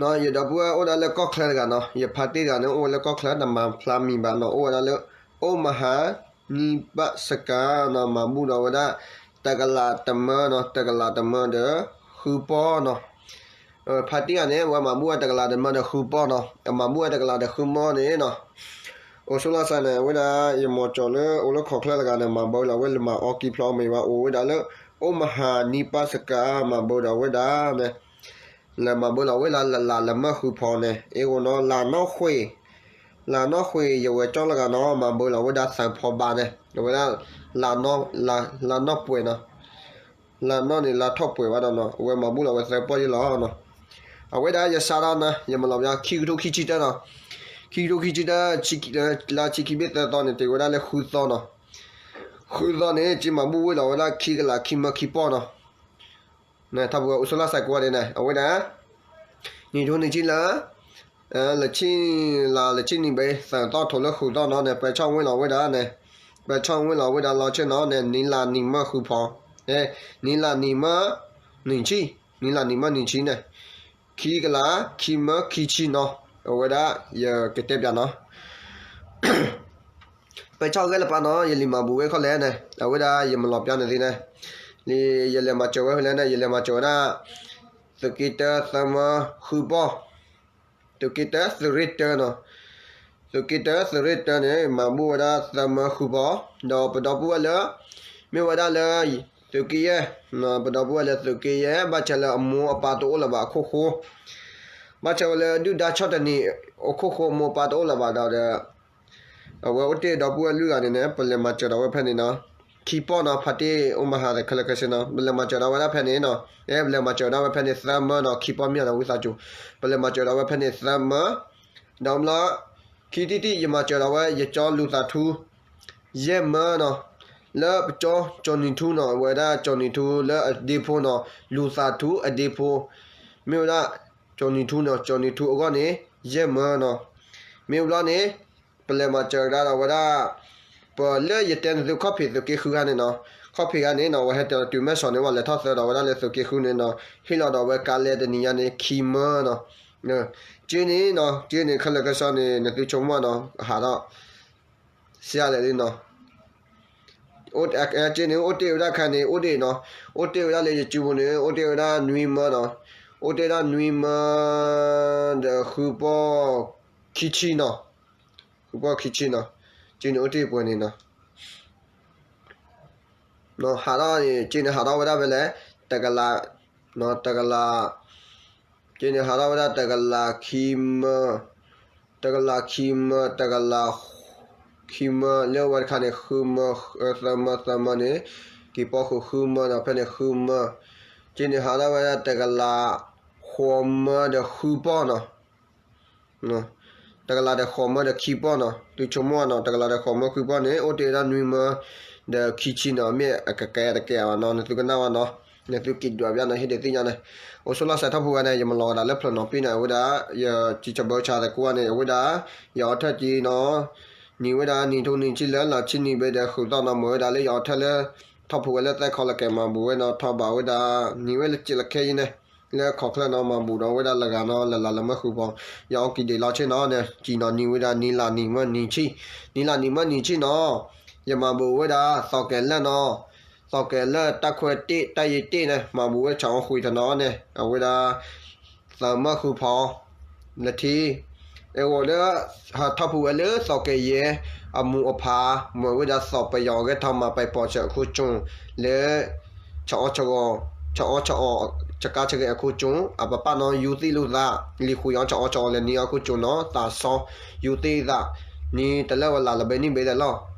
ယဒီပုၢ်ဝဲၢ်အိၣ်ဒၣ်လၢကီၢ်ချၢတဂၤနီၤ, ယဖါတံၢ်တဂၤန့ၣ် အိၣ်ဝဲလၢကီၢ်ချၢ တမၤဖျါမံၤဘၣ်နီၤ, အိၣ်ဝဲဒၣ်လၢ အိၣ်မဟါနံပၣ်စကၤနီၤ, မၤဘူၣ်ဒီးဝဲဒၣ် တကလးတမၢနီၤ, တကလးတမၢဒီး ဃုပီၢ်နီၤ. ဖါတံၢ်တဂၤန့ၣ် အဝဲမၤဘူၣ်ဝဲတကလးတမၢဒီးဃုပီၢ်နီၤ, အမၤဘူၣ်ဝဲတကလးဒီးဃုမီၢ်န့ၣ်နီၤ. အိၣ်ဆူၣ်လီၤစဲန့ၣ် အဝဲဒၣ် ယမီၤကၠီၤလၢအိၣ်လၢခီၣ်ချၢတဂၤန့ၣ် မၤဘၢလီၤဝဲလၢမၤအီကံဖျီမ့ၢ်ဘၣ်, အိၣ်ဝဲဒၣ်လၢ အိၣ်မဟါနံပၣ်စကၤ မၤဘၢဒီးဝဲဒၣ်န့ၣ် လဲၤမၤဘၢလီၤဝဲဒၣ်လၢလါလၢမၢဃုဖီန့ၣ်, အ့ၣ်ဂိနီၤ လါနီၣ်ဃ့ၢ်, လါနီၣ်ဃ့ၢ် ယဝဲၢ်ကၠီလၢဂၤနီၤ မၤဘၢလီၤဝဲဒၣ်သၢဖီဘးန့ၣ်, အဝဲဒၣ် လါနီၣ်ပှဲၤနီၤ, လါနီၣ်န့ၣ် လါထီၣ်ပှဲၤဘၣ်ဒီးနီၤ, အဝဲမၤဘူၣ်လီၤဝဲသၢပီၢ်ယဲလီၤနီၤ. အဝဲဒၣ်ယစးထီၣ်နီၤ ယမၤလီၤပျါ ခံကထိခံဆံတၢနီၤ, ခံကထိခံဆံတၢ လါဆံခံဘ့ၣ်သၢသီန့ၣ် တ့ၢ်ဝဲဒၣ်လၢဃုသီနီၤ, ဃုသီန့ၣ် က့မၤဘူၣ်ဝဲလီၤဝဲဒၣ်ခံကလးခံမၢခံပီၢ်နီၤ. ထီၣ်ပူၤဝဲအိၣ်ဆူၣ်လီၤစဲကိးဂၤဒဲးန့ၣ် အဝဲဒၣ် နံၣ်ထူနံၣ်ဆံလၢ လၢဆံ လါလၢဆံနံၣ်ဘ့ၣ် သၢသီထိးလၢဃုသီနီၤန့ၣ် ပၢဆၣ်ဝ့ၢ်လီၤဝဲဒၣ်န့ၣ်, ပၢဆၣ်ဝ့ၢ်လီၤဝဲဒၣ်လီၤဆ့နီၤန့ၣ် နံၤလါနံၤမၢဃုဖီ, နံၤလါနံၤမၢ နံၣ်ဆံ, နံၤလါနံၤမၢနံၣ်ဆံန့ၣ် ခံကလး ခံမၢခံဆံနီၤ, အဝဲဒၣ် ယကတဲပျးနီၤ ပၢဆၣ်ဂဲၤလၢပၢ်နီၤ ယလံာ်မၤဘူၣ်ဝဲခီလဲၣ်န့ၣ် အဝဲဒၣ်ယမၤလီၤပျါန့ၣ်သ့န့ၣ်, လံာ်ယလဲၤမၤစၢၤဝဲဖဲလဲၣ်န့ၣ် ယလဲၤမၤစၢၤဝဲဒၣ် သုးက့တၢ သၢမၢ ဃုပီၢ်, သုးက့တၢ သုးရ့ၣ်တၢနီၤ, သုးက့တၢ သုးရ့ၣ်တၢန့ၣ် မၤဘူၣ်ဝဲဒၣ်သၢမၢဃုပီၢ်, ဒီးပဒီပုၢ်ဝဲၢ်လၢ မ့ၢ်ဝဲဒၣ်လၢ သုးက့ယဲၢ်, ပဒီပုၢ်ဝဲၢ်လၢသုးက့ယဲၢ် ဘၣ်ဆၣ်လၢအမိၢ်အပၢ်တအိၣ်လၢၤဘၣ်အခိၣ်ဃိ, ဘၣ်ဆၣ်ဝဲလၢဒုၣ်ဒါဆီၣ်တနံၤ အခိၣ်ဃိအမိၢ်အပၢ်တအိၣ်လၢၤဘၣ်ဒီး အဝဲအိၣ်တ့ၢ်ဒီပုၢ်ဝဲၢ်လွံၢ်ဂၤန့ၣ်န့ၣ် ပလဲၤမၤစၢၤဒီးဝဲဖဲန့ၣ်နီၤ, ခံပီၢ်နီၤ ဖါတံၢ်အိၣ်မဟါသခဲလၢာ်ခဲဆ့နီၤ ပလဲၤမၤစၢၤဒီးဝဲဒၣ်ဖဲန့ၣ်နီၤ, အဲ ပလဲၤမၤစၢၤဝဲဒၣ်ဝဲဖဲန့ၣ် သၢမၢနီၤ ခံပီၢ်မ့ၢ်နီၤ ဝံသးစူၤ, ပလဲၤမၤစၢၤဒီးဝဲဖဲန့ၣ် သၢမၢ, ဒီးဘျီ ခံထံၣ်တထံၣ် ယမၤစၢၤဒီးဝဲ ယကၠီလူၤသးထူ ယဲၢ်မၢနီၤ, လၢပကၠီ ကၠီနံၤထူနီၤ ဝဲဒၣ်ကၠီနံၤထူလၢအဒ့ဖိနီၤ, လူၤသးထူအဒ့ဖိ, မ့ၢ်ဝဲဒၣ် ကၠီနံၤထူနီၤ ကၠီနံၤထူအဂီၢ်န့ၣ် ယဲၢ်မၢနီၤ, မ့ၢ်ဘျီန့ၣ် ပလဲၤမၤစၢၤကဒါဒီးဝဲဒၣ် ပလၢယတဲနသုခီၣ်ဖံးသုးက့ဃုခါန့ၣ်နီၤ, ခီၣ်ဖံးခါန့ၣ်နီၤ ဝဲဟဲတဲလီၤတုၤမဲၢ်ဆီးန့ၣ် ဝဲလဲၤထီၣ်သၢဒီးဝဲဒၣ်လၢသုးက့ဃုန့ၣ်နီၤ, ဟ့ၣ်လီၤဒီးဝဲကါလဲတနံၤညါန့ၣ် ခံမၢနီၤ, က့န့ၣ်နီၤ က့န့ၣ်ခဲလၢာ်ခဲဆ့န့ၣ် နသုဆိကမိၣ်နီၤ ဟးထီၣ် စံးလဲၣ်လံနီၤ က့န့ၣ် အိၣ်တ့ၢ်ဝဲဒၣ်ခါန့ၣ် အိၣ်တ့ၢ်နီၤ, အိၣ်တ့ၢ်ဝဲဒၣ်လၢယစုပူၤန့ၣ် အိၣ်တ့ၢ်ဝဲဒၣ်နွံမၢနီၤ, အိၣ်တ့ၢ်ဝဲဒၣ်နွံမၢ ဒီးဃုပီၢ်ခံဆံနီၤ, ဃုပီၢ်ခံဆံနီၤ, က့န့ၣ်အိၣ်တ့ၢ်ပှဲၤန့ၣ်နီၤ ဟးထီၣ်န့ၣ် က့န့ၣ်ဟးထီၣ်ဝဲဒၣ်ဖဲလဲၣ် တကလး, တကလး, က့န့ၣ်ဟးထီၣ်ဝဲဒၣ်တကလးခံမၢ, တကလးခံမၢ, တကလးခံမၢ လၢဝဲတခါန့ၣ် ဃုမၢ, သၢမၢ သၢမၢန့ၣ် က့ၤပီၢ်ဃုာ်ဃုမၢနီၤ ဖဲန့ၣ်ဃုမၢ, က့န့ၣ်ဟးထီၣ်ဝဲဒၣ်တကလးဃိးမၢဒီးဃုပီၢ်နီၤ တကလးဒီးဃိးမၢဒီးခံပီၢ်နီၤ, သုဆိကမိၣ်နီၤ တကလးဒီးဃိးမၢခံပီၢ်န့ၣ် အိၣ်တ့ၢ်ဝဲဒၣ်နွံမၢ ဒီးခံဆံနီၤ, မ့ၢ်အကကဲတကဲဘၣ်နီၤ နသုကနၣ်ဘၣ်နီၤ, နသုက့ၤဒွးပျးနီၤ ဟ့ၣ်ဒုးသ့ၣ်ညါန့ၣ်, အိၣ်ဆူၣ်လီၤစဲထီၣ်ပူၤဝဲန့ၣ် ယမၤလီၤကဒီးလၢဖျၢၣ်နီၤပံၣ်န့ၣ် အဝဲဒၣ် ယစံးဆၢဘၢဆၢသကိးန့ၣ် အဝဲဒၣ် ယအီထၢၣ်က့နီၤ နံၤဝဲဒၣ်နံၤထူနံၤဆံလၢလီၤဆံနံၤဘ့ၣ်ဒီးဃုာ်သီၣ်နီၤ မ့ၢ်ဝဲဒၣ်လၢယအီထၢၣ်လၢ ထီၣ်ဖိဝဲလၢသဲခီလၢကဲမၤဘူၣ်ဝဲနီၤ ထီၣ်ဘးဝဲဒၣ် နံၤဝဲလၢစ့လၢခဲအံၤန့ၣ် လၢခီၣ်ချၢနီၤ မၤဘူၣ်ဒီးဝဲဒၣ်လၢဂၤနီၤ လၢလါလၢမၢဃုာ်ဖီ ယအီကံဒံးလီၤဆ့နီၤန့ၣ် ကံနီၤ နံၤဝဲဒၣ်နံၤလါနံၤမၢနံၤဆံ, နံၤလါနံၤမၢနံၤဆံနီၤ ယမၤဘူၣ်ဝဲဒၣ် သီၣ်ကဲၤလၢၢ်နီၤ, သီၣ်ကဲၤလၢၢ်တၢ်ခွဲးတ့ၢ် တၢ်ယံၤတ့ၢ်န့ၣ် မၤဘူၣ်ဝဲဆၣ်အီၣ်ဃုာ်တနီၤန့ၣ် အဝဲဒၣ် သၢမၢဃုာ်ဖီ လၢထံ အဂီၢ်လၢ ဟးထီၣ်ဖူဝဲလၢသီၣ်ကဲၤယဲၢ် အမူးအဖး မ့ၢ်ဝဲဒၣ်သီၣ်ပယီၤအဂဲၤထီၣ်မၤပဲာ်ပီၢ်ဆၢအခိၣ်ကၠိၣ် လၢ ဆၣ်အီၣ်ဆၣ်အီၣ် ဆၣ်အီၣ်ဆၣ်အီၣ် ဆကါဆကဲးအခိၣ်ကၠိၣ် အပပၢ်နီၢ်ယူၤသ့ၣ်လိာ်သး လံာ်ဃုာ်အီၤဆၣ်အီၣ်ဆၣ်အီၣ်လၢနံၤအခိၣ်ကၠိၣ်နီၤ သးစီယူၤသ့ၣ်သး နံၤတလၢဝဲလၢ်လၢဘဲနံၣ်ဘဲဒဲးလီၤ လၢ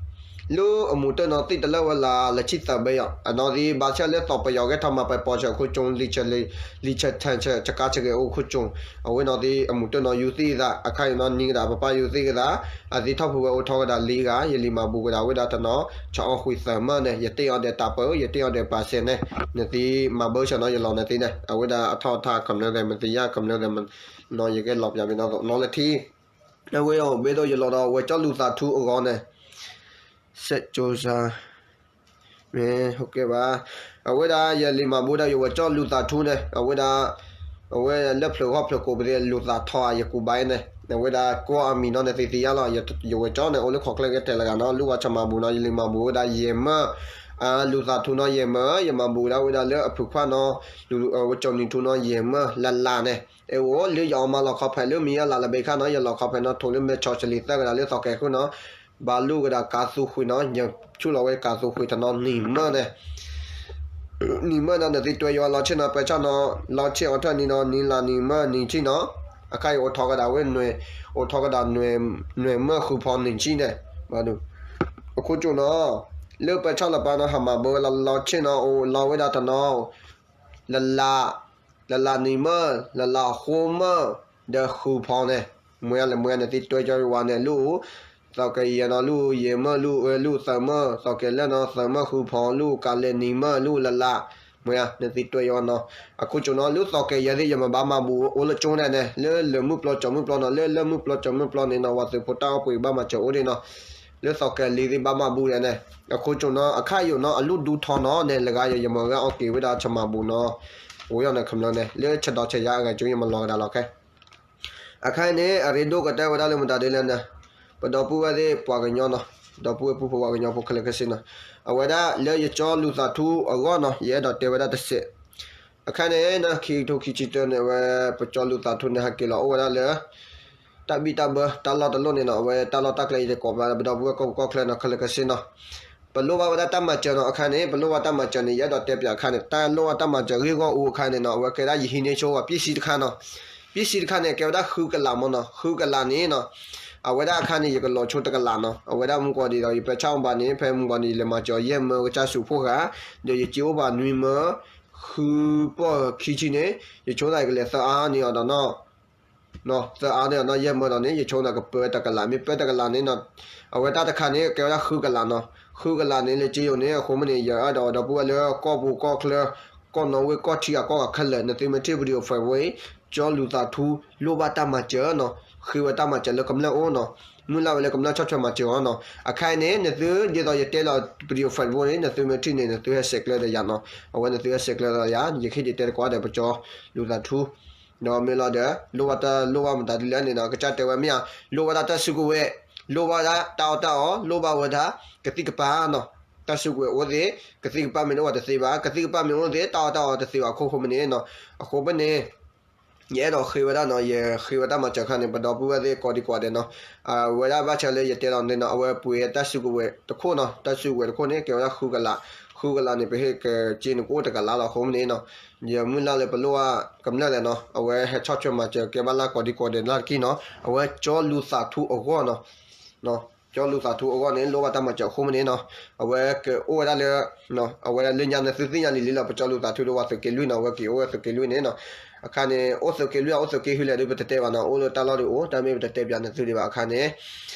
အမူးတၢၢ်နီၤသ့ၣ်တလၢဝဲလၢ်လၢဆံသၢဘဲယီၤ အနီၣ်သ့ၣ် ဘၣ်ဆၣ်လၢသီၣ်ပယီၤဂဲၤထီၣ်မၤပဲာ်ပီၢ်ဆၢအခိၣ်ကၠိၣ် လံာ်ဆၢထၢၣ်ဆၢ ဆကါဆကဲးအခိၣ်ကၠိၣ် အဝဲနီၣ်သ့ၣ် အမူးတၢၢ်နီၤယူၤသ့ၣ်သး အခါအံၤနီၤနံၤကဒၣ်အပပၢ်ယူၤသ့ၣ်ကဒၣ် အသ့ၣ်ထီၣ်ဖူဝဲအိၣ်ထီၣ်ကဒၣ်လံဂၤ ယလံာ်မၤဘူၣ်ကဒၣ်ဝဲဒၣ်တနီၤ ဆၣ်အီၣ်ဃုာ်သၢမၢန့ၣ် ယတ့အီၤဒီးတၢ်ပၢ ယတ့အီၤဒီးပာ်စဲန့ၣ် နသ့ၣ်မၤဘၢဆၣ်နီၤယလီၤနသ့ၣ်န့ၣ် အဝဲဒၣ်အထီၣ်အထါကမျၢၢ်သဲးမသ့ၣ်ယါကမျၢၢ်သဲးမနီၤ ယကဲလီၤပျၢ်ဘ့ၣ်နီၤနီၤလၢထံ အဝဲအီၤဘ့ၣ်ဒိယလီၤဒီး ဝဲကၠီလူၤသးထူအဂီၢ်န့ၣ် စဲးကၠိစါ မ့ၢ် ဟုတ်ကဲ့ပါ အဝဲဒၣ်ယလံာ်မၤဘူၣ်ဒီးယဝဲကၠီလူၤသးထူန့ၣ် အဝဲဒၣ် အဝဲလၢဖျၢၣ်ဂီၢ်ဖျၢၣ်ကိးပူၤသ့ၣ် လူၤသးထီဧါ ယကူးဘၣ်အံၤန့ၣ် အဝဲဒၣ်ကိးအမံၤနီၤ နသ့ၣ်သ့ၣ်ညါလီၤ. ယဝဲကၠီန့ၣ် အိၣ်လၢခီၣ်ချၢကတဲလၢၤဂၤနီၤ လူၤဝဲဆၣ်မၤဘူၣ်နီၤ ယလံာ်မၤဘူၣ်ဝဲဒၣ်ယဲၢ်မၢၢ် လူၤသးထူနီၤယဲၢ်မၢၢ် ယမၤဘူၣ်ဝဲဒၣ်ဝဲဒၣ်လၢအဖုခွါနီၤ ဝဲကၠီနံၤထူနီၤယဲၢ်မၢၢ် လၢ်လၢ်န့ၣ် အဲၣ်အိၣ်လၢယအီၤမၤလီၤခီဖျိလၢမံၤအလၢ်လၢဘဲခါနီၤ ယလီၤခီဖျိနီၤထိၣ်လၢမဲဆီၣ်ဆလံသၢကဒီးလၢသီၣ်ကဲၤဃုနီၤ ဘၣ်လူၤကဒီးကးသူဃုာ်နီၤ ယဆူၣ်လီၤဝဲကးသူဃုာ်တနီၤနံၤမၢၢ်န့ၣ် နံၤမၢၢ်နီၤ နသ့ၣ်တွဲယီၤလီၤဆ့ၣ်နီၤ ပၢဆၣ်နီၤ လီၤဆ့ၣ်အီၤထၢၣ်နံၤနီၤ နံၤလၢ်နံၤမၢၢ်နံၤဆံနီၤ အခါအံၤအိၣ်ထီၣ်ကဒီးဝဲ အိၣ်ထီၣ်ကဒီး နွဲၣ်မၢၢ်ဃုဖီနံၤဆံန့ၣ် အခိၣ်ကၠိနီၤ လၢပၢဆၣ်လီၤပာ်နီၤ ဟးမၤဘၢဝဲလီၤလီၤဆ့ၣ်နီၤ အိၣ်လီၤဝဲဒၣ်တနီၤ လၢ်လၢ် လၢ်လၢ်နံၤမၢၢ် လၢ်လၢ်ဃိမၢၢ် ဒီးဃုဖီန့ၣ် မ့ၢ်လၢမ့ၢ် နသ့ၣ်တွဲကၠီဝဲန့ၣ် လူၤ သီၣ်ကဲၤယဲၢ်နီၤ လူၤယဲၢ်မၢၢ် လူၤ လူၤသၢမၢၢ် သီၣ်ကဲၤလၢနီၤ သၢမၢၢ်ဃုဖီ လူၤကးလဲၣ်နံၤမၢၢ် လူၤလၢ်လၢ် မ့ၢ် နသ့ၣ်တွဲယီၤနီၤ အခိၣ်ကၠိနီၤ လူၤသီၣ်ကဲၤယဲၢ်သ့ၣ် ယမၤဘၣ်မၤဘူၣ်အိၣ်လၢကၠိဒဲးန့ၣ် လၢလၢၢ်မုၢ်ပျီကၠီမုၢ်ပျီနီၤ လၢလၢၢ်မုၢ်ပျီကၠီမုၢ်ပျီန့ၣ်နီၤ ဝဲသုးဖိတၢ်အီၣ်ပှ့ၤဘၣ်မၤစၢၤအိၣ်ဒံးနီၤ လၢသီၣ်ကဲၤလံၤသ့ၣ်ဘၣ်မၤဘူၣ်ဒဲးန့ၣ် အခိၣ်ကၠိနီၤ အခါယိာ်နီၤ အလူၢ်ဒူထီနီၤန့ၣ် လၢဂၤယဲၢ်ယမၤဂၤအီၣ်က့ၤဝဲဒၣ်ဆၣ်မၤဘူၣ်နီၤ အိၣ်ယီၤန့ၣ်ခမျၢၣ်န့ၣ် လၢဆၢဒီးဆၢယါအဂၤကၠိယမၤလီၤကဒီးလီၤခဲ အခါအံၤန့ၣ် အရ့ဒိၣ်ကတၢၢ်ဝဲဒၣ်လၢမတၤဒ်လဲၣ်န့ၣ် ပဒီပုၢ်ဝဲၢ်သ့ၣ်ပှၤကညီနီၤ ဒီပုၢ်ဝဲၢ်ပုၢ်ဖိပှၤကညီဖိခဲလၢာ်ခဲဆ့နီၤ အဝဲဒၣ်လၢယကၠီလူၤသးထူအဂီၢ်နီၤ ယအဲၣ်ဒိးတဲဝဲဒၣ်တစဲး အခါန့ၣ် ခံကထိခံဆံတၢန့ၣ် အဝဲပကၠီလူၤသးထူန့ၣ် ဟဲက့ၤလီၤအိၣ်ဝဲဒၣ်လၢ တၢ်ဘံၣ်တၢ်ဘၢ တၢ်လီၢ်တလီၢ်န့ၣ်နီၤ အဝဲတၢ်လီၢ်တၢ်ကျဲယတကိးဘၣ် ပဒီပုၢ်ဝဲၢ်ကီၢ်ပူၤကီၢ်ချၢနီၤ ခဲလၢာ်ခဲဆ့နီၤ ပလိၣ်ဘၣ်ဝဲဒၣ်တၢ်မၤစၢၤနီၤ အခါန့ၣ် ပလိၣ်ဘၣ်တၢ်မၤစၢၤန့ၣ် ယအဲၣ်ဒိးတဲပၠးအခါန့ၣ် တၢ်လိၣ်ဘၣ်တၢ်မၤစၢၤဂ့ၢ်ဂီၢ်အူအခါန့ၣ်နီၤ အဝဲကဲဒၣ်ယဟံးန့ၢ်ဆိဝဲပ့ၣ်စံတခါနီၤ ပ့ၣ်စံတခါန့ၣ် ကဲဝဲဒၣ်ဃုကလးမ့ၢ်နီၤ ဃုကလးန့ၣ်နီၤ အဝဲဒၣ်အခါန့ၣ် ယကလီၤဆိတကလးနီၤ အဝဲဒၣ်မုၢ်ကီၤဒံးဒီး ယပၢဆၣ်အိၣ်ဘၣ်န့ၣ် ဖဲမုၢ်ကီၤဒံး ယလဲၤမၤစၢၤယဲၢ်မၢကစၢ်စူးဖိဃာ် ဒီးယစ့အိၣ်ဘၣ်နွံမၢ ဃုပီၢ်ခံဆံန့ၣ် ယဆိသးယကလဲၤသၢအါန့ၢ်အီၤဒီးနီၤ သၢအါန့ၢ်အီၤနီၤ ယဲၢ်မၢဒီးန့ၣ် ယဆိသးကပၢတကလး မ့ၢ်ပၢတကလးန့ၣ်နီၤ အဝဲတၢ်တခါန့ၣ် ကဲဝဲဒၣ်ဃုကလးနီၤ ဃုကလးန့ၣ် လၢက့ယိာ်န့ၣ် အဃိမ့ၢ်န့ၣ် ယအဲၣ်ဒိးဒီပုၢ်ဝဲၢ်လၢကီၢ်ပူၤကီၢ်ချၢ ကီၢ်နီၣ်ဝ့ၢ်ကီၢ်ထံအကီၢ်ဂၤခဲလၢာ် နသုမ့ၢ်ထံၣ် video file ဝဲ ကၠီလူၤသးထူ လိၣ်ဘၣ်တၢ်မၤစၢၤနီၤ ဃ့ဝဲတၢ်မၤစၢၤလၢကမျၢၢ်အိၣ်နီၤ မုၢ်လၢ်ဝဲလၢကမျၢၢ်ဆီၣ်ထွဲမၤစၢၤအီၤနီၤ အခါအံၤန့ၣ် နသုဒ်သိးယတဲလီၤ video file ဝဲန့ၣ် နသုမ့ၢ်ထံၣ်န့ၣ် နသုဟဲဆဲးကျၢဒီးယၤနီၤ အဝဲနသုဟဲဆဲးကျၢဒီးယၤ ယကဟ့ၣ်ဒုးတဲတကိးဒီးပကၠီလူၤသးထူ ဒီးမ့ၢ်လီၤဒီး လိၣ်ဘၣ်တၢ်လိၣ်ဘၣ်မတၤဒ်လဲၣ်န့ၣ်နီၤ ကစၢ်တဲဝဲမ့ၢ်ဧါ လိၣ်ဘၣ်ဒၣ်တၢ်စုကဝဲၤ လိၣ်ဘၣ်ဒၣ်တၢ်အီၣ်တၢ်အီ လိၣ်ဘၣ်ဝဲဒၣ် ကသံၣ်ကပၤနီၤ တၢ်စုကဝဲၤအိၣ်သ့ၣ် ကသံၣ်ကပၤမ့ၢ်တအိၣ်ဘၣ်တသ့ဘၣ် ကသံၣ်ကပၤမ့ၢ်အိၣ်သ့ၣ် တၢ်အီၣ်တၢ်အီတသ့ဘၣ်အခိၣ်ဃိမ့ၢ်န့ၣ်နီၤ အဃိမ့ၢ်န့ၣ် ယအဲၣ်ဒိးဃ့ဝဲဒၣ်နီၤ ယဃ့ဝဲတၢ်မၤစၢၤအခါန့ၣ် ပဒီပုၢ်ဝဲၢ်သ့ၣ်ကိးဒံကိးဒဲးနီၤ အဝဲဒၣ်ဘၣ်ဆၣ်လၢယတဲလီၤန့ၣ်နီၤ အဝဲပှ့ၤတၢ်စုကဝဲၤတခိၣ်နီၤ တၢ်စုကဝဲၤတခိၣ်န့ၣ် ကဲဝဲဒၣ်ဃုကလး ဃုကလးန့ၣ် ပဟ့ၣ်က့ၤန့ၣ်ကအိၣ်တကလးလီၤ အဃိမ့ၢ်န့ၣ်နီၤ ယမုၢ်လၢ်လၢပလိၣ်ဘၣ်ကမျၢၢ်လဲၣ်နီၤ အဝဲဟဲဆီၣ်ထွဲမၤစၢၤကဲဘၣ်လၢကိးဒံကိးဒဲးလၢ်တက့ၢ်နီၤ အဝဲကၠီလူၤသးထူအဂီၢ်နီၤ ကၠီလူၤသးထူအဂီၢ်န့ၣ် လိၣ်ဘၣ်တၢ်မၤစၢၤအဃိမ့ၢ်န့ၣ်နီၤ အဝဲကအိၣ်ဝဲဒၣ်လၢ အဝဲဒၣ်လၢညါန့ၣ်သုသ့ၣ်ညါလံၤလံၤလီၤ ပကၠီလူၤသးထူဒီးဝဲသုးက့လွံၢ်နီၤ အဝဲက့ၤအိၣ်ဝဲသုးက့လွံၢ်န့ၣ်နီၤ အခါန့ၣ် အိၣ်သုးက့လွံၢ် အိၣ်သုးက့ဟူလဲၣ်ဒီး ပတတဲဘၣ်နီၤ အိၣ်လၢတၢ်လီၢ်ဒုးအိၣ် တၢ်မ့ၢ်ပတတဲပၠးန့ၣ်သုဒံးဘၣ်အခါန့ၣ်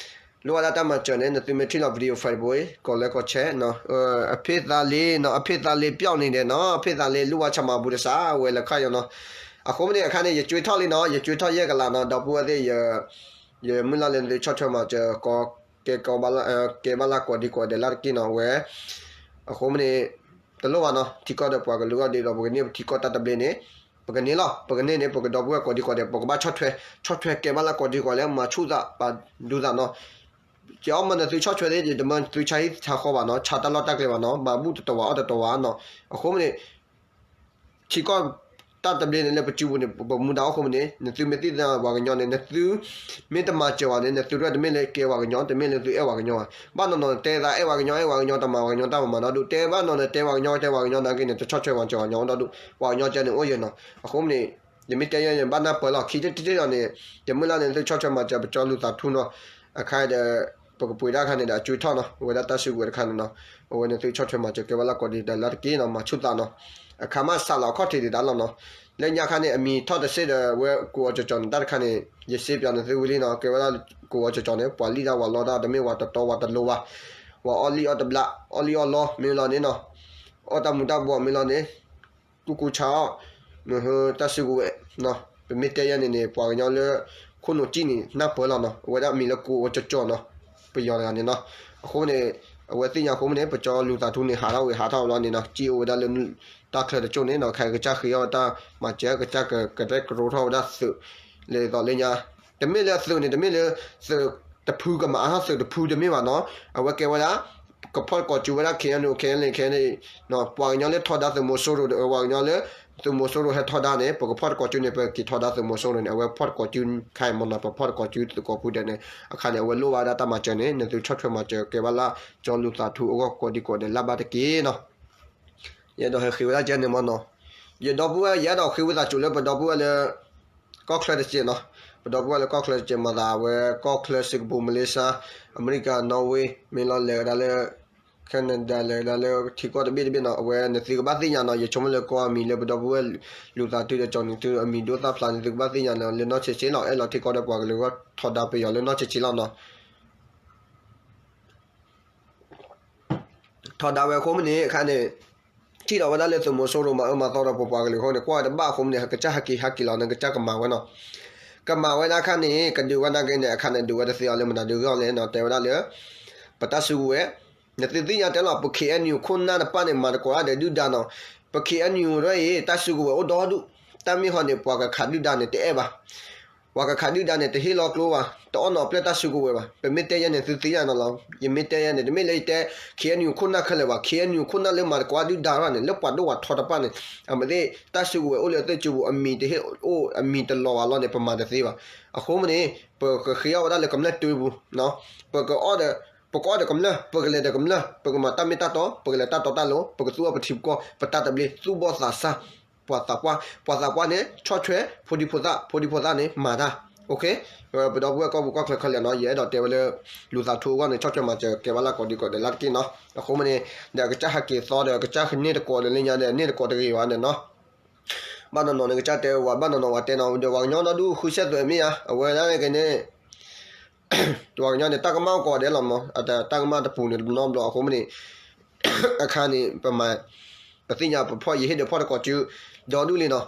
လိၣ်ဘၣ်ဒၣ်တၢ်မၤစၢၤန့ၣ် နသုမ့ၢ်ထံၣ်လီၤ video file တဘိ ကိးလဲကိးဆဲး အဖ့ၣ်သးလ့နီၤ အဖ့ၣ်သးလ့ပျောက်နေတယ်နီၤ အဖ့ၣ်သးလ့လိၣ်ဘၣ်ဆၣ်မၤဘူၣ်တစး အဝဲလဲၤခါယီၤနီၤ အဃိမ့ၢ်န့ၣ် အခါန့ၣ် ယကွ့ထီၣ်လံနီၤ ယကွ့ထီၣ်ယဲၢ်ကလးနီၤ ဒီပုၢ်ဝဲၢ်သ့ၣ် ယမုၢ်လၢ်လၢနသုဆီၣ်ထွဲမၤစၢၤ ကဲ ကဲဘၣ်လၢကိးဒံကိးဒဲးလၢ်တက့ၢ်နီၤ အဝဲ အဃိမ့ၢ်န့ၣ် တလိၣ်ဘၣ်နီၤ ထံကီၢ်ဒီးပှၤကလုာ်ဂီၢ်ဒ်သိး ပကန့ၢ်ပထံကီၢ်တၢ်တဘျ့န့ၣ် ပကန့ၢ်လီၤ ပကန့ၢ်န့ၣ် ပကဒီပုၢ်ဝဲၢ်ကိးဒံကိးဒဲး ပကဘၣ်ဆီၣ်ထွဲ ဆီၣ်ထွဲကဲဘၣ်လၢကိးဒံကိးဒဲး မၤဆူၣ်သးပာ်ဒူသးနီၤ ယအီၣ်မၢနသုဆီၣ်ထွဲသ့ၣ် ယတမၢသုဆါဟံၣ်ဆါဃီဘၣ်နီၤ ဆါတၢ်လီၢ်တၢ်ကျဲဘၣ်နီၤ မၤဘူၣ်တတီၤဝဲအီၣ်တတီၤဝဲနီၤ အဃိမ့ၢ်န့ၣ် ထံကီၢ်တၢ်တဘျ့န့ၣ် လၢပစုပူၤန့ၣ် ပမူဒါအိၣ်ဃိမ့ၢ်န့ၣ် နသုမ့ၢ်သ့ၣ်ညါပှၤကညီန့ၣ် နသုမ့ၢ်တမၤစၢၤဘၣ်န့ၣ် နသုတမ့ၢ်လၢကဲပှၤကညီ တမ့ၢ်လၢသုအဲၣ်ပှၤကညီဘၣ် ဘၣ်နီၤနီၤ တဲသးအဲၣ်ပှၤကညီ အဲၣ်ပှၤကညီ တမၤပှၤကညီတၢ်မၤမၤနီၢ်ဒူၣ် တဲဘၣ်နီၤနီၤ တဲပှၤကညီ တဲပှၤကညီနာ်က့န့ၣ် တဆီၣ်ထွဲမၤစၢၤပှၤကညီနီၢ်ဒူၣ် ပှၤကညီကဲန့ၣ်အိၣ်ယဲၢ်နီၤ အဃိမ့ၢ်န့ၣ် ယမ့ၢ်တဲယဲၢ်န့ၣ် ဘၣ်နၢ်ပၢၢ်လီၤ ခံထံၣ်တထံၣ်လီၤန့ၣ် ယမုၢ်လၢ်န့ၣ် သုဆီၣ်ထွဲမၤစၢၤ ပကၠီလူၤသးထူနီၤ အခါဒီး ပကပှ့ၤဒၣ်ခါန့ၣ်ဒီး အကွ့ထီၣ်နီၤ အဝဲဒၣ်တၢ်စုကဝဲၤတခါန့ၣ်နီၤ အဝဲန့ၣ်သုဆီၣ်ထွဲမၤစၢၤကဲဘၣ်လၢကိးဒံကိးဒဲးလၢ်တက့ၢ်နီၤ မၤဆူၣ်သးနီၤ အခါမးစးလီၤအခီၣ်ထံးဒံးဒၣ်လီၤနီၤ လၢညါခါန့ၣ် အမံၤထီၣ်တစ့ၢ်ဒီး ဝဲကူးအီၤကၠီၤကၠီၤန့ၣ် တၢ်တခါန့ၣ် ယစ့ပၠးန့ၣ်သုဝံၤလံနီၤ ကဲဝဲဒၣ်ကူးအီၤကၠီၤကၠီၤန့ၣ် ပှၤလံၣ်တၢ်ဝၤလီတၢ် တမ့ၢ်ဝၤတတီဝၤတလိၤဘၣ် ဝၤအီၣ်လံၣ်အီၣ်တဘျး အီၣ်လံၣ်အီၣ်လီမ့ၢ်လီၤန့ၣ်နီၤ အီၣ်တၢ်မူၤတၢ်ဘှီးမ့ၢ်လီၤန့ၣ် ကူကူဆါအီၣ် မ့ၢ်ဟၢတၢ်စုကဝဲၤ ပမ့ၢ်တဲယဲၢ်န့ၣ်န့ၣ် ပှၤကညီလၢ ခိၣ်နူာ်ကံၣ်န့ၣ် နၢ်ပၢၢ်လီၤနီၤ အဝဲဒၣ်အမံၤလၢကူးအီၤကၠီၤကၠီၤနီၤ ပယီၤတဂၤန့ၣ်နီၤ အဃိန့ၣ် အဝဲသ့ၣ်ညါအဃိမ့ၢ်န့ၣ် ပကၠီလူၤသးထူန့ၣ် ဟးထီၣ်ဝံၤဟးထီၣ်ဝံၤလီၤန့ၣ်နီၤ စံၣ်အိၣ်ဝဲဒၣ်လၢ တၢ်ချၢတကၠိၢ်န့ၣ်နီၤ ခဲကစၢ်ဃ့အီၣ်ဝဲတၢ်မၤစၢၤ ကစၢ်ကကရဲၣ်ကရိထီၣ်ဝဲဒၣ်သုး လဲၤသိးလၢညါ တမ့ၢ်လၢသုးန့ၣ် တမ့ၢ်လၢသုးတဖုကမၤအါထီၣ်သုးတဖုတမ့ၢ်ဘၣ်နီၤ အဝဲကဲဝဲဒၣ် ကဖီၣ်တကိးစုဝဲဒၣ် ခ့ၣ်အဲၣ်ယူၣ် ခ့ၣ်အဲၣ်ယူၣ် ခ့ၣ်အဲၣ်ယူၣ် ပှၤကညီလၢထီဒါသုးမီၤစိရိၤဒီး ပှၤကညီလၢ သုးမီၤစိရိၤဟဲထီဒါန့ၣ် ပကဖီၣ်တကိးစုန့ၣ် ပက့ၤထီဒါသုးမီၤစိရိၤန့ၣ် အဝဲဖီၣ်တကိးစုခါအံၤမ့ၢ်နီၤ ပဖီၣ်တကိးစုသုးကိးဖုဒဲးန့ၣ် အခါန့ၣ် အဝဲလိၣ်ဘၣ်ဝဲဒၣ်တၢ်မၤစၢၤန့ၣ် နသုဆီၣ်ထွဲမၤစၢၤကဲဘၣ်လၢ ကၠီလူၤသးထူအဂီၢ်ကိးဒံကိးဒဲးလၢ်ဘၣ်တက့ၢ်နီၤ ယအဲၣ်ဒိးဟဲဃ့ဝဲဒၣ်ကဲန့ၣ်မ့ၢ်နီၤ ယဒီပုၢ်ဝဲၢ် ယအဲၣ်ဒိးဃ့ဝံသးစူၤလၢပဒီပုၢ်ဝဲၢ်လၢ ကီၢ်ချၢတစဲးနီၤ ပဒီပုၢ်ဝဲၢ်လၢကီၢ်ချၢတစဲးမၤသး အဝဲကီၢ်ချၢ စ့ၣ်ကပူၤ မလ့ၡါ အမဲရကၤ နီၣ်ဝ့ မ့ၢ်လီၤလဲၤဝဲဒၣ်လၢ Canada လဲၤဝဲဒၣ်လၢထံကီၢ်တဘ့ၣ်တဘ့ၣ်နီၤ အဝဲနသုကဘၣ်သ့ၣ်ညါနီၤ ယဆိကမိၣ်လၢကိးအမံၤလၢပဒီပုၢ်ဝဲၢ် လူၤသးထူဒီးကၠီနုၤထူအမံၤဒိၣ်သၣ်ဖျါန့ၣ် သုကဘၣ်သ့ၣ်ညါလၢနီၢ်ဆံးဆံးလီၤ အဲၣ်လီၤထံကီၢ်ဒီးပှၤကလုာ်အဂီၢ်ထီဒါပယီၤလၢနီၢ်ဆံးဆံးလီၤနီၤ ထီဒါဝဲအဃိမ့ၢ်န့ၣ် အခါန့ၣ် ထံၣ်ဒီးဝဲဒၣ်လၢသုးမီၤစိရိၤမၤအၢမၤသီဒီးပပှၤကလုာ်အဃိန့ၣ် ကွၢ်ဝဲတဘၣ်အဃိမ့ၢ်န့ၣ် ကစၢ်ဟဲက့ၤဟဲက့ၤလီၤန့ၣ် ကစၢ်ကမၤဝဲနီၤ ကမၤဝဲဒၣ်အခါန့ၣ် ကဒုးဝဲဒၣ်က့န့ၣ် အခါန့ၣ် ဒုးဝဲတသ့အီၤလၢမတၤဒုးဂီၢ်လဲၣ်နီၤ တဲဝဲဒၣ်လၢ ပတၢ်စုကဝဲၤ နသုသ့ၣ်ညါတဲလီၤ ပ ခ့ၣ်အဲၣ်ယူၣ် ခိၣ်နၢ်တပၣ်န့ၣ် မၤသကိးတၢ်ဒီးဒုၣ်ဒါနီၤ ပ ခ့ၣ်အဲၣ်ယူၣ် ဒ်အံၤ တၢ်စုကဝဲၤအိၣ်ဒီဒူၣ် တၢ်မ့ၢ်ဟီန့ၣ် ပှၤကခးဒုၣ်ဒါန့ၣ် တအဲၣ်ဘၣ် ပှၤကခးဒုၣ်ဒါန့ၣ် တဟ့ၣ်လီၤကျိဘၣ် တအီၣ်နီၤပျဲၢ်တၢ်စုကဝဲၤဘၣ် ပမ့ၢ်တဲယဲန့ၣ် သုသ့ၣ်ညါနီၤလီၤ ယမ့ၢ်တဲယဲန့ၣ် တမ့ၢ်လၢယတဲ ခ့ၣ်အဲၣ်ယူၣ် ခိၣ်နၢ်ခဲလၢာ်ဘၣ် ခ့ၣ်အဲၣ်ယူၣ် ခိၣ်နၢ်လၢမၤသကိးဒုၣ်ဒါတဖၣ်န့ၣ် လၢပှၤဒိၣ်ပှၤထီတဖၣ်န့ၣ် အမ့ၢ်သ့ၣ် တၢ်စုကဝဲၤအိၣ်လၢသုးကၠိပူၤ အမံၤတဟ့ၣ်အိၣ် အမံၤတလီၤဘၣ်လီၤန့ၣ် ပမၤတသ့ဘၣ် အဃိမ့ၢ်န့ၣ် ပကဃ့အီၣ်ဝဲဒၣ်လၢကမျၢၢ်တၢ်ပူၤ ပကအီၣ်ဒီး ပကအီၣ်ဒီးကမျၢၢ် ပကလဲၤဒီးကမျၢၢ် ပကမၤတၢ်မ့ၢ်တၢ်တီ ပကလဲၤတၢ်တီတၢ်လိၤ ပကသူအီၤပထံပကီၢ် ပတၢ်သဘျ့ သူၣ်ဘီၣ်သးစၢ် ပှၤသးပှၢ် ပှၤသးပှၢ်န့ၣ် ဆီၣ်ထွဲ ဖိဒံဖိသၣ် ဖိဒံဖိသၣ်န့ၣ် မၤတၢ် ပဒီပုၢ်ဝဲၢ်ကီၢ်ပူၤကီၢ်ချၢခဲလၢာ်နီၤ ယအဲၣ်ဒိးတဲဝဲလၢ လူၤသးထူအဂီၢ်န့ၣ် ဆီၣ်ထွဲမၤစၢၤကဲဘၣ်လၢကိးဒံကိးဒဲးလၢ်တက့ၢ်နီၤ အဃိမ့ၢ်န့ၣ် ဒီးအကစၢ်ဟဲက့ၤသီဒီး အကစၢ်န့ၢ်တကိးဒီးလၢညါဒီး န့ၢ်တကိးတဂ့ၤဘၣ်န့ၣ်နီၤ ဘၣ်နီၢ်နီၢ်န့ၣ် ကစၢ်တဲဝဲ ဘၣ်နီၢ်နီၢ်ဝဲတဲနီၤ ဒီးပှၤကညီဒီဒူၣ်ဃုစဲးသွဲးမ့ၢ်ဧါ အဝဲဒၣ်က့န့ၣ် ပှၤကညီန့ၣ် တၢ်ကမၣ်အိၣ်ကိးဂၤဒဲးလီၤမး တၢ်ကမၣ်တပူၤန့ၣ် တနီတဘျီအဃိမ့ၢ်န့ၣ် အခါန့ၣ် ပမၤ ပသ့ၣ်ညါပဖီၣ် ယဟ့ၣ်ဒီးဖီၣ်တကိးစု ဒီဒူၣ်လံနီၤ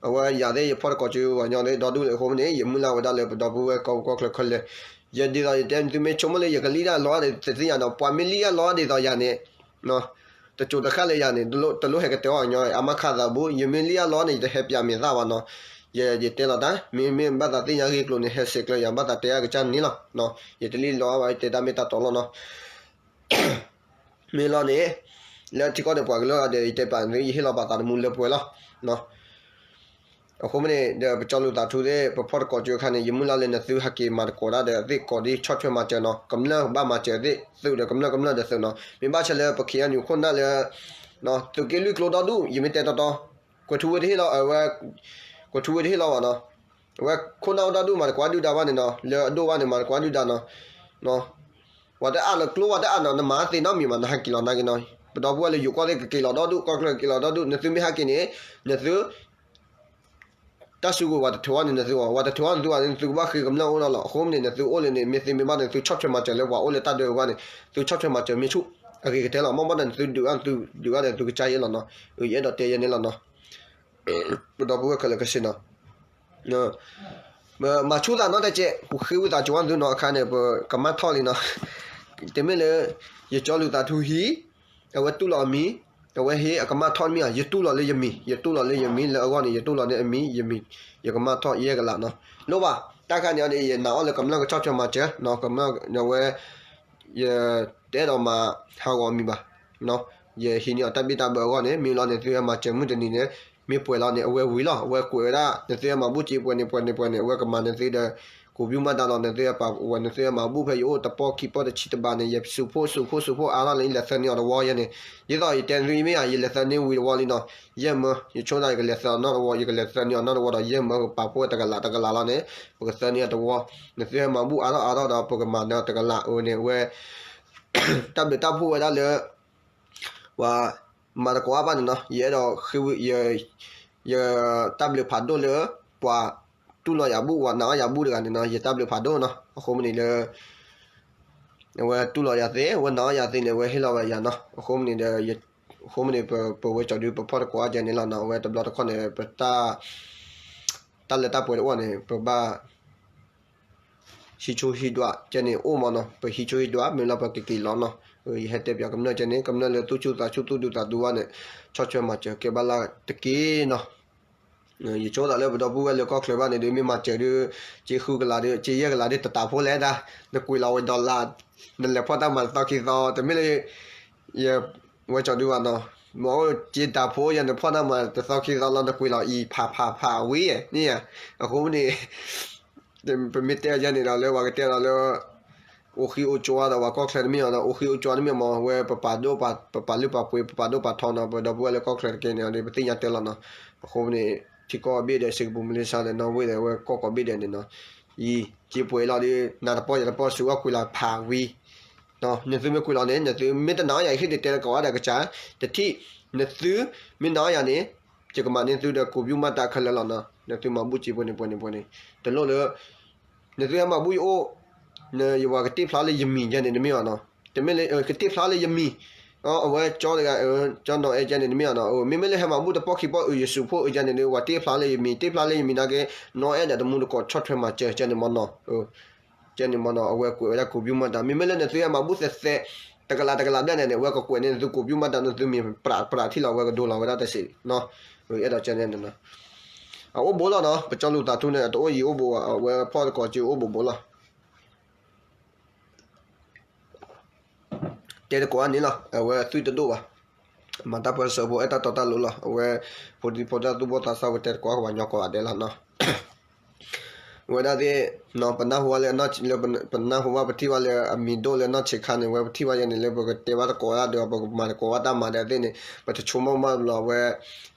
အဝဲယၤသ့ၣ်ယဖီၣ်တကိးစု ပှၤကညီသ့ၣ်ဒီဒူၣ်လံအဃိမ့ၢ်န့ၣ် ယမုၢ်လၢ်ဝဲဒၣ်လၢပဒီပုၢ်ဝဲၢ်ကီၢ်ပူၤကီၢ်ချၢခဲလၢာ် ယဒ်သိးယတဲ သုမ့ၢ်ဆိကမိၣ်လၢယကလံၣ်တၢ်လီၤန့ၣ် တသ့ၣ်ညါနီၤ ပှၤမ့ၢ်လံၣ်တၢ်လီၤဒ်သိးယၤန့ၣ် တစိၤတဃၣ်လၢယၤန့ၣ် တလိၣ်ဟဲကတဲအီၤညီ အမါခးသးဘူး ယမ့ၢ်လံၣ်တၢ်လီၤန့ၣ် ယတဟဲပၠးမဲာ်သၣ်ဘၣ်နီၤ ယ ယတဲလီၤတၢ် မ့မ့ၢ်ဘၣ်သးသ့ၣ်ညါဂ့ၢ်ကျိၤန့ၣ် ဟဲဆဲးကျၢယၤ ဘၣ်သးတဲအကစၢ်န့ၣ်လီၤ ယတလံၣ်လီၤဘၣ် ယတဲတၢ်မ့ၢ်တၢ်တီလီၤနီၤ မ့ၢ်လီၤန့ၣ် လၢထံကီၢ်ဒီးပှၤကလုာ်ဒီး ယတဲပာ်သု ယဟ့ၣ်လီၤပာ်သးတမူလၢပှဲၤလီၤ အဃိမ့ၢ်န့ၣ် ဒီးပကၠီလူၤသးထူသ့ၣ် ပဖီၣ်တကိးစုအခါန့ၣ် ယမုၢ်လၢ်လၢနသုဟဲက့ၤမၤသကိးတၢ်ဒီးသ့ၣ်ကိးဒ်ဆီၣ်ထွဲမၤစၢၤနီၤ ကမျၢၢ်ဘၣ်မၤစၢၤသ့ၣ် သုးဒီးကမျၢၢ် ကမျၢၢ်ဒီးသုးနီၤ မ့ၢ်ဘၣ်ဆၣ်လၢပ ခ့ၣ်အဲၣ်ယူၣ် ခိၣ်နၢ်လၢ သုးက့လွံၢ်ကျိဒီဒူၣ် ယမ့ၢ်တဲတီတီ ကွဲၤထူဝ့တဟ့ၣ်လီၤ အဝဲ ကွဲၤထူဝ့တဟ့ၣ်လီၤဘၣ်နီၤ အဝဲခိၣ်နၢ်အိၣ်ဒီဒူၣ်မၤသကိးဒုၣ်ဒါဘၣ်န့ၣ်နီၤ လၢအဒိၣ်ဘၣ်န့ၣ် မၤသကိးဒုၣ်ဒါနီၤ ပှၤတအါလၢကျိ ပှၤတအါနီၤ နမၤသ့နီတမံၤဘၣ် နဟဲက့ၤလီၤနာ်က့နီၤ ပဒီပုၢ်ဝဲၢ်လၢယိၤကီၢ်သ့ၣ်ကက့ၤလီၤဒီဒူၣ် ကီၢ်ချၢကက့ၤလီၤဒီဒူၣ် နသုမ့ၢ်ဟဲက့ၤန့ၣ် နသု တၢ်စုကဝဲၤပှၤတထုးအီၣ်န့ၣ် နသုအီၤ ပှၤတထုးအီၣ်နသုဘၣ် နသုကဘၣ်ဃ့ကမျၢၢ်အိၣ်ဒီးလီၤ အဃိမ့ၢ်န့ၣ် နသုအိၣ်လၢန့ၣ် မ့ၢ်သ့မ့ၢ်ဘၣ်န့ၣ် သုဆီၣ်ထွဲမၤစၢၤလၢပှၤအိၣ်လၢတၢ်ဒၢဝဲန့ၣ် သုဆီၣ်ထွဲမၤစၢၤမ့ၢ်ဆူၣ် အဂ့ၤကတၢၢ်လီၤ မ့ၢ်ဘၣ်ဒီးနသုဒုးအါ နသုဒုးအါဒီးနသုကစၢ်ယဲၢ်လီၤနီၤ ယအဲၣ်ဒိးတဲယဲၢ်န့ၣ်လီၤနီၤ ပဒီပုၢ်ဝဲၢ်ခဲလၢာ်ခဲဆ့နီၤ မၤဆူၣ်သးနီတစဲး ဃ့ဝံသးစူၤနသုနီၤ အခါန့ၣ် ပကမၣ်ထီၣ်လံနီၤ တမ့ၢ်လၢ ယကၠီလူၤသးထူဟံး အဝဲတူၢ်လီၤအမံၤ အဝဲဟ့ၣ်အကမၣ်ထီၣ်မ့ၢ်ဧါ ယတူၢ်လီၤလၢယမံၤ ယတူၢ်လီၤလၢယမံၤ လၢအဂီၢ်န့ၣ် ယတူၢ်လီၤန့ၢ်အမံၤ ယမံၤ ယကမၣ်ထီၣ်ယဲၢ်ကလးနီၤ လိၣ်ဘၣ် တၢ်ခါန့ၣ်အီၤန့ၣ် ယနာ်အီၤလၢကမျၢၢ်ကဆီၣ်ထွဲမၤစၢၤနီၤ ကမျၢၢ်အဝဲ ယတအဲၣ်ဒိးမၤဟးဂီၤမံၤဘၣ် ယဟံးန့ၢ်အီၤတၢ်ဘံၣ်တၢ်ဘၢအဂီၢ်န့ၣ် မ့ၢ်လီၤန့ၣ် သုဟဲမၤစၢၤမုၢ်တနံၤန့ၣ် မ့ၢ်ပှဲၤလီၤန့ၣ် အဝဲဝံၤလီၤ အဝဲကွဲးဝဲဒၣ် နသုဟဲမၤဘူၣ်စ့ပှဲၤန့ၣ် ပှဲၤန့ၣ် ပှဲၤန့ၣ် အဝဲကမၤနသုဒီး ကူးဘုမၤတၢ်လီၤ နသုဟဲပာ်ဝဲ နသုဟဲမၤဘူၣ်ဖဲယအိၣ်တပီၢ်ခံပီၢ်တဆံတဘးန့ၣ် ယစူးဖှိၣ်စူးဖှိၣ်စူးဖှိၣ်အါထီၣ်လၢယလဲၤသၢန့ၢ်အီၤတဝီယဲန့ၣ် ဒ်သိးယတဲနသုမ့ၢ်ဧါ ယလဲၤသၢန့ၢ်ဝံၤတဝီလံနီၤ ယဲၢ်မၢ ယဆိကမိၣ် ယကလဲၤသၢအီၤနီတဝီ ယကလဲၤသၢန့ၢ်အီၤနီတဝီဒီး ယဲၢ်မၢကပာ်ဖှိၣ်ဝဲတကလးတကလးလီၤန့ၣ် ပကသၢန့ၢ်အီၤတဝီ နသုဟဲမၤဘူၣ်အါထီၣ်အါထီၣ်ဒီး ပကမၤနၢၤတကလးအဝဲန့ၣ် အဝဲ တၢ်ဘျုးတၢ်ဖှိၣ်ဝဲဒၣ်လၢ ပှၤမၤသကိးအါဘၣ်န့ၣ်နီၤ ယအဲၣ်ဒိးဃ့ဝံ ယ ယတၢ်ဘျုးဖးဒိၣ်လၢ ပှၤတူၢ်လိာ်ယၤဘူၣ် ပှၤနာ်အီၣ်ယၤဘူၣ်တဂၤန့ၣ်နီၤ ယတၢ်ဘျုးဖးဒိၣ်နီၤ အဃိမ့ၢ်န့ၣ်လၢ အဝဲတူၢ်လိာ်ယၤသ့ အဝဲနာ်အီၣ်ယၤသ့န့ၣ် အဝဲဟ့ၣ်လီၤဝဲယၤနီၤ အဃိမ့ၢ်န့ၣ်ဒီး အဃိမ့ၢ်န့ၣ် ပဝဲကၠီဒု ပဖီၣ်တကိးအါကဲန့ၣ်လီၤနီၤ အဝဲတဘျီတခီၣ်န့ၣ် ပတၢ် တၢ်လၢတၢ်ပှဲၤတအိၣ်န့ၣ် ပဘၣ် ဟံးဆူၣ်ဟံးဒွးကဲန့ၣ်အိၣ်မးနီၤ, ပဟံးဆူၣ်ဟံးဒွး မ့ၢ်လၢပကက့ၤလီၤနီၤ. ယဟဲတဲပၠးကမျၢၢ်ကဲန့ၣ် ကမျၢၢ်လၢသူၣ်ဆူၣ်သးဆူၣ်သူၣ်ဒူသးဒူဘၣ်န့ၣ် ဆီၣ်ထွဲမၤစၢၤကဲဘၣ်လၢတက့ၢ်နီၤ. ယဆိသးလၢပဒီပုၢ်ဝဲၢ်လၢကီၢ်ချၢဘၣ်န့ၣ်ဒုး မ့ၢ်မၤစၢၤဒုး က့ဃုကလးဒုး က့ယဲၢ်ကလးဒုး တတးဖိလဲၣ်ဒၣ်, နကွံာ်လီၤဝဲ dollar နလဲၤဖီၣ်တၢ်မၤတသီခံသီ တမ့ၢ်လၢ ယဝဲကၠီဒုးဘၣ်နီၤ, မ့ၢ်အိၣ်က့တၢ်ဖိယဲၢ် နဖီၣ်တၢ်မၤတသီခံသီလီၤ နကွံာ်လီၤအံၤဖးဖးဖးဝံၤဧါန့ၣ်ဧါ. အဃိန့ၣ် ပမ့ၢ်တဲယဲၢ်န့ၣ်ဒီးလၢပှၤကတဲဒီးလၢ အိၣ်ဃံအိၣ်ကၠီဒီးပှၤကီၢ်ချၢတမ့ၢ်အီၤဒီး အိၣ်ဃံအိၣ်ကၠီတမ့ၢ်မ့ၢ် ဝဲပပာ်ဒိၣ်ပာ် ပပာ်လုၢ်ပာ်ပှ့ၤ ပပာ်ဒိၣ်ပာ်ထီနီၤ, ပဒီပုၢ်ဝဲၢ်လၢကီၢ်ချၢတက့ၢ်န့ၣ်ဒီး ပသ့ၣ်ညါတဲလီၤနီၤ. အဃိန့ၣ် ထံကီၢ်ဘ့ၣ်ဒဲး စ့ၢ်ကပူၤ မလ့ၡါဒီး နီၣ်ဝ့ၣ်ဒီး ဝဲကီၢ်ကိးဘ့ၣ်ဒဲးန့ၣ်နီၤ, ယံာ်က့ပှဲၤလီၤဒီး နၤတပီၢ်ယၤတပီၢ် စူၤအီၣ်ကွံာ်လီၤဖးဝံၤ နသုမ့ၢ်ကွံာ်လီၤန့ၣ် နသုမ့ၢ်တနာ်အီၤယၤ ယဟ့ၣ်ဒုးတဲလၢကိးဂၤဒဲးကစၢ်, တထံၣ် နသုမ့ၢ်နာ်အီၤယၤန့ၣ် ယကမၤန့ၢ်သုဒီး ကိးပူၤမၤတၢ်ခဲလၢာ်လီၤနီၤ. နသုမၤဘူၣ်စ့ပှဲၤန့ၣ်ပှဲၤန့ၣ်ပှဲၤန့ၣ် တလိၣ်လၢ နသုဟဲမၤဘူၣ်ယအိၣ် ယဝၤကတ့ၢ်ဖျါလၢယမံၤယဲန့ၣ် တမ့ၢ်အီၤနီၤ. တမ့ၢ်လၢကတ့ၢ်ဖျါလၢယမံၤ အဝဲကၠီတဂၤ ကၠီနီၢ်အဲၣ်ယဲန့ၣ် တမ့ၢ်အီၤနီၤ. မ့မ့ၢ်လၢဟဲမၤဘူၣ်တပီၢ်ခံပီၢ် အုၣ်ယစူးဖိအုၣ်ယဲန့ၣ်ဒီး ဝၤတ့ၢ်ဖျါလၢယမံၤ တ့ၢ်ဖျါလၢယမံၤနာ်က့ နီၢ်အဲၣ်ဒီးတမူတကိးဆီၣ်ထွဲမၤစၢၤယဲန့ၣ်မ့ၢ်နီၤ. ကဲန့ၣ်မ့ၢ်နီၤ အဝဲကွဲးဝဲဒၣ်ကိးပူၤမၤတၢ် မ့မ့ၢ်လၢနသုဟဲမၤဘူၣ်သဲးသဲး တကလးတကလးဘျဲၣ်န့ၣ်န့ၣ် အဝဲကကွဲးန့ၢ်နသုကိးပူၤမၤတၢ် နသုမံၤပြးပြးထံၣ်လီၤ အဝဲကဒိလီၤဝဲဒၣ်တစဲးနီၤ. အဲၣ်ဒိးကဲန့ၣ်နီၤ အအိၣ်ဘူးလီၤနီၤ ပကၠီလူၤသးထူန့ၣ် အတအိၣ်ယံၤအိၣ်ဘူး အဝဲဖီၣ်တကိးက့အိၣ်ဘူးဘူးလီၤ. တဲတကိးအန့ၣ်လီၤ အဝဲသွံၣ်တဒိၣ်ဘၣ်. မၤတၢ်ပၢဆှၢဖိအဲၣ်တၢ်တီတၢ်လိၤလီၤ အဝဲ ဖိဒံဖိသၣ်သူၣ်ဘီၣ်သးစၢ်ဝဲတဲတကိးကဝၤညီကိးဂၤဒဲးလီၤနီၤ. ဝဲဒၣ်သ့ၣ် ပနၢ်ဟူဘၣ်လၢ ပနၢ်ဟူဘၣ်ပထံၣ်ဘၣ်လၢအမံၤဒိၣ်လၢနီၢ်ဆံးခါန့ၣ် ဝဲပထံၣ်ဘၣ်ယဲန့ၣ် လၢပကတဲဘၣ်တကိးဒၣ်ဒီး ပမၤတကိးဘၣ်တၢ်မၤဒီးသ့ၣ်န့ၣ် ပတဆိကမိၣ်မးဘျီဝဲ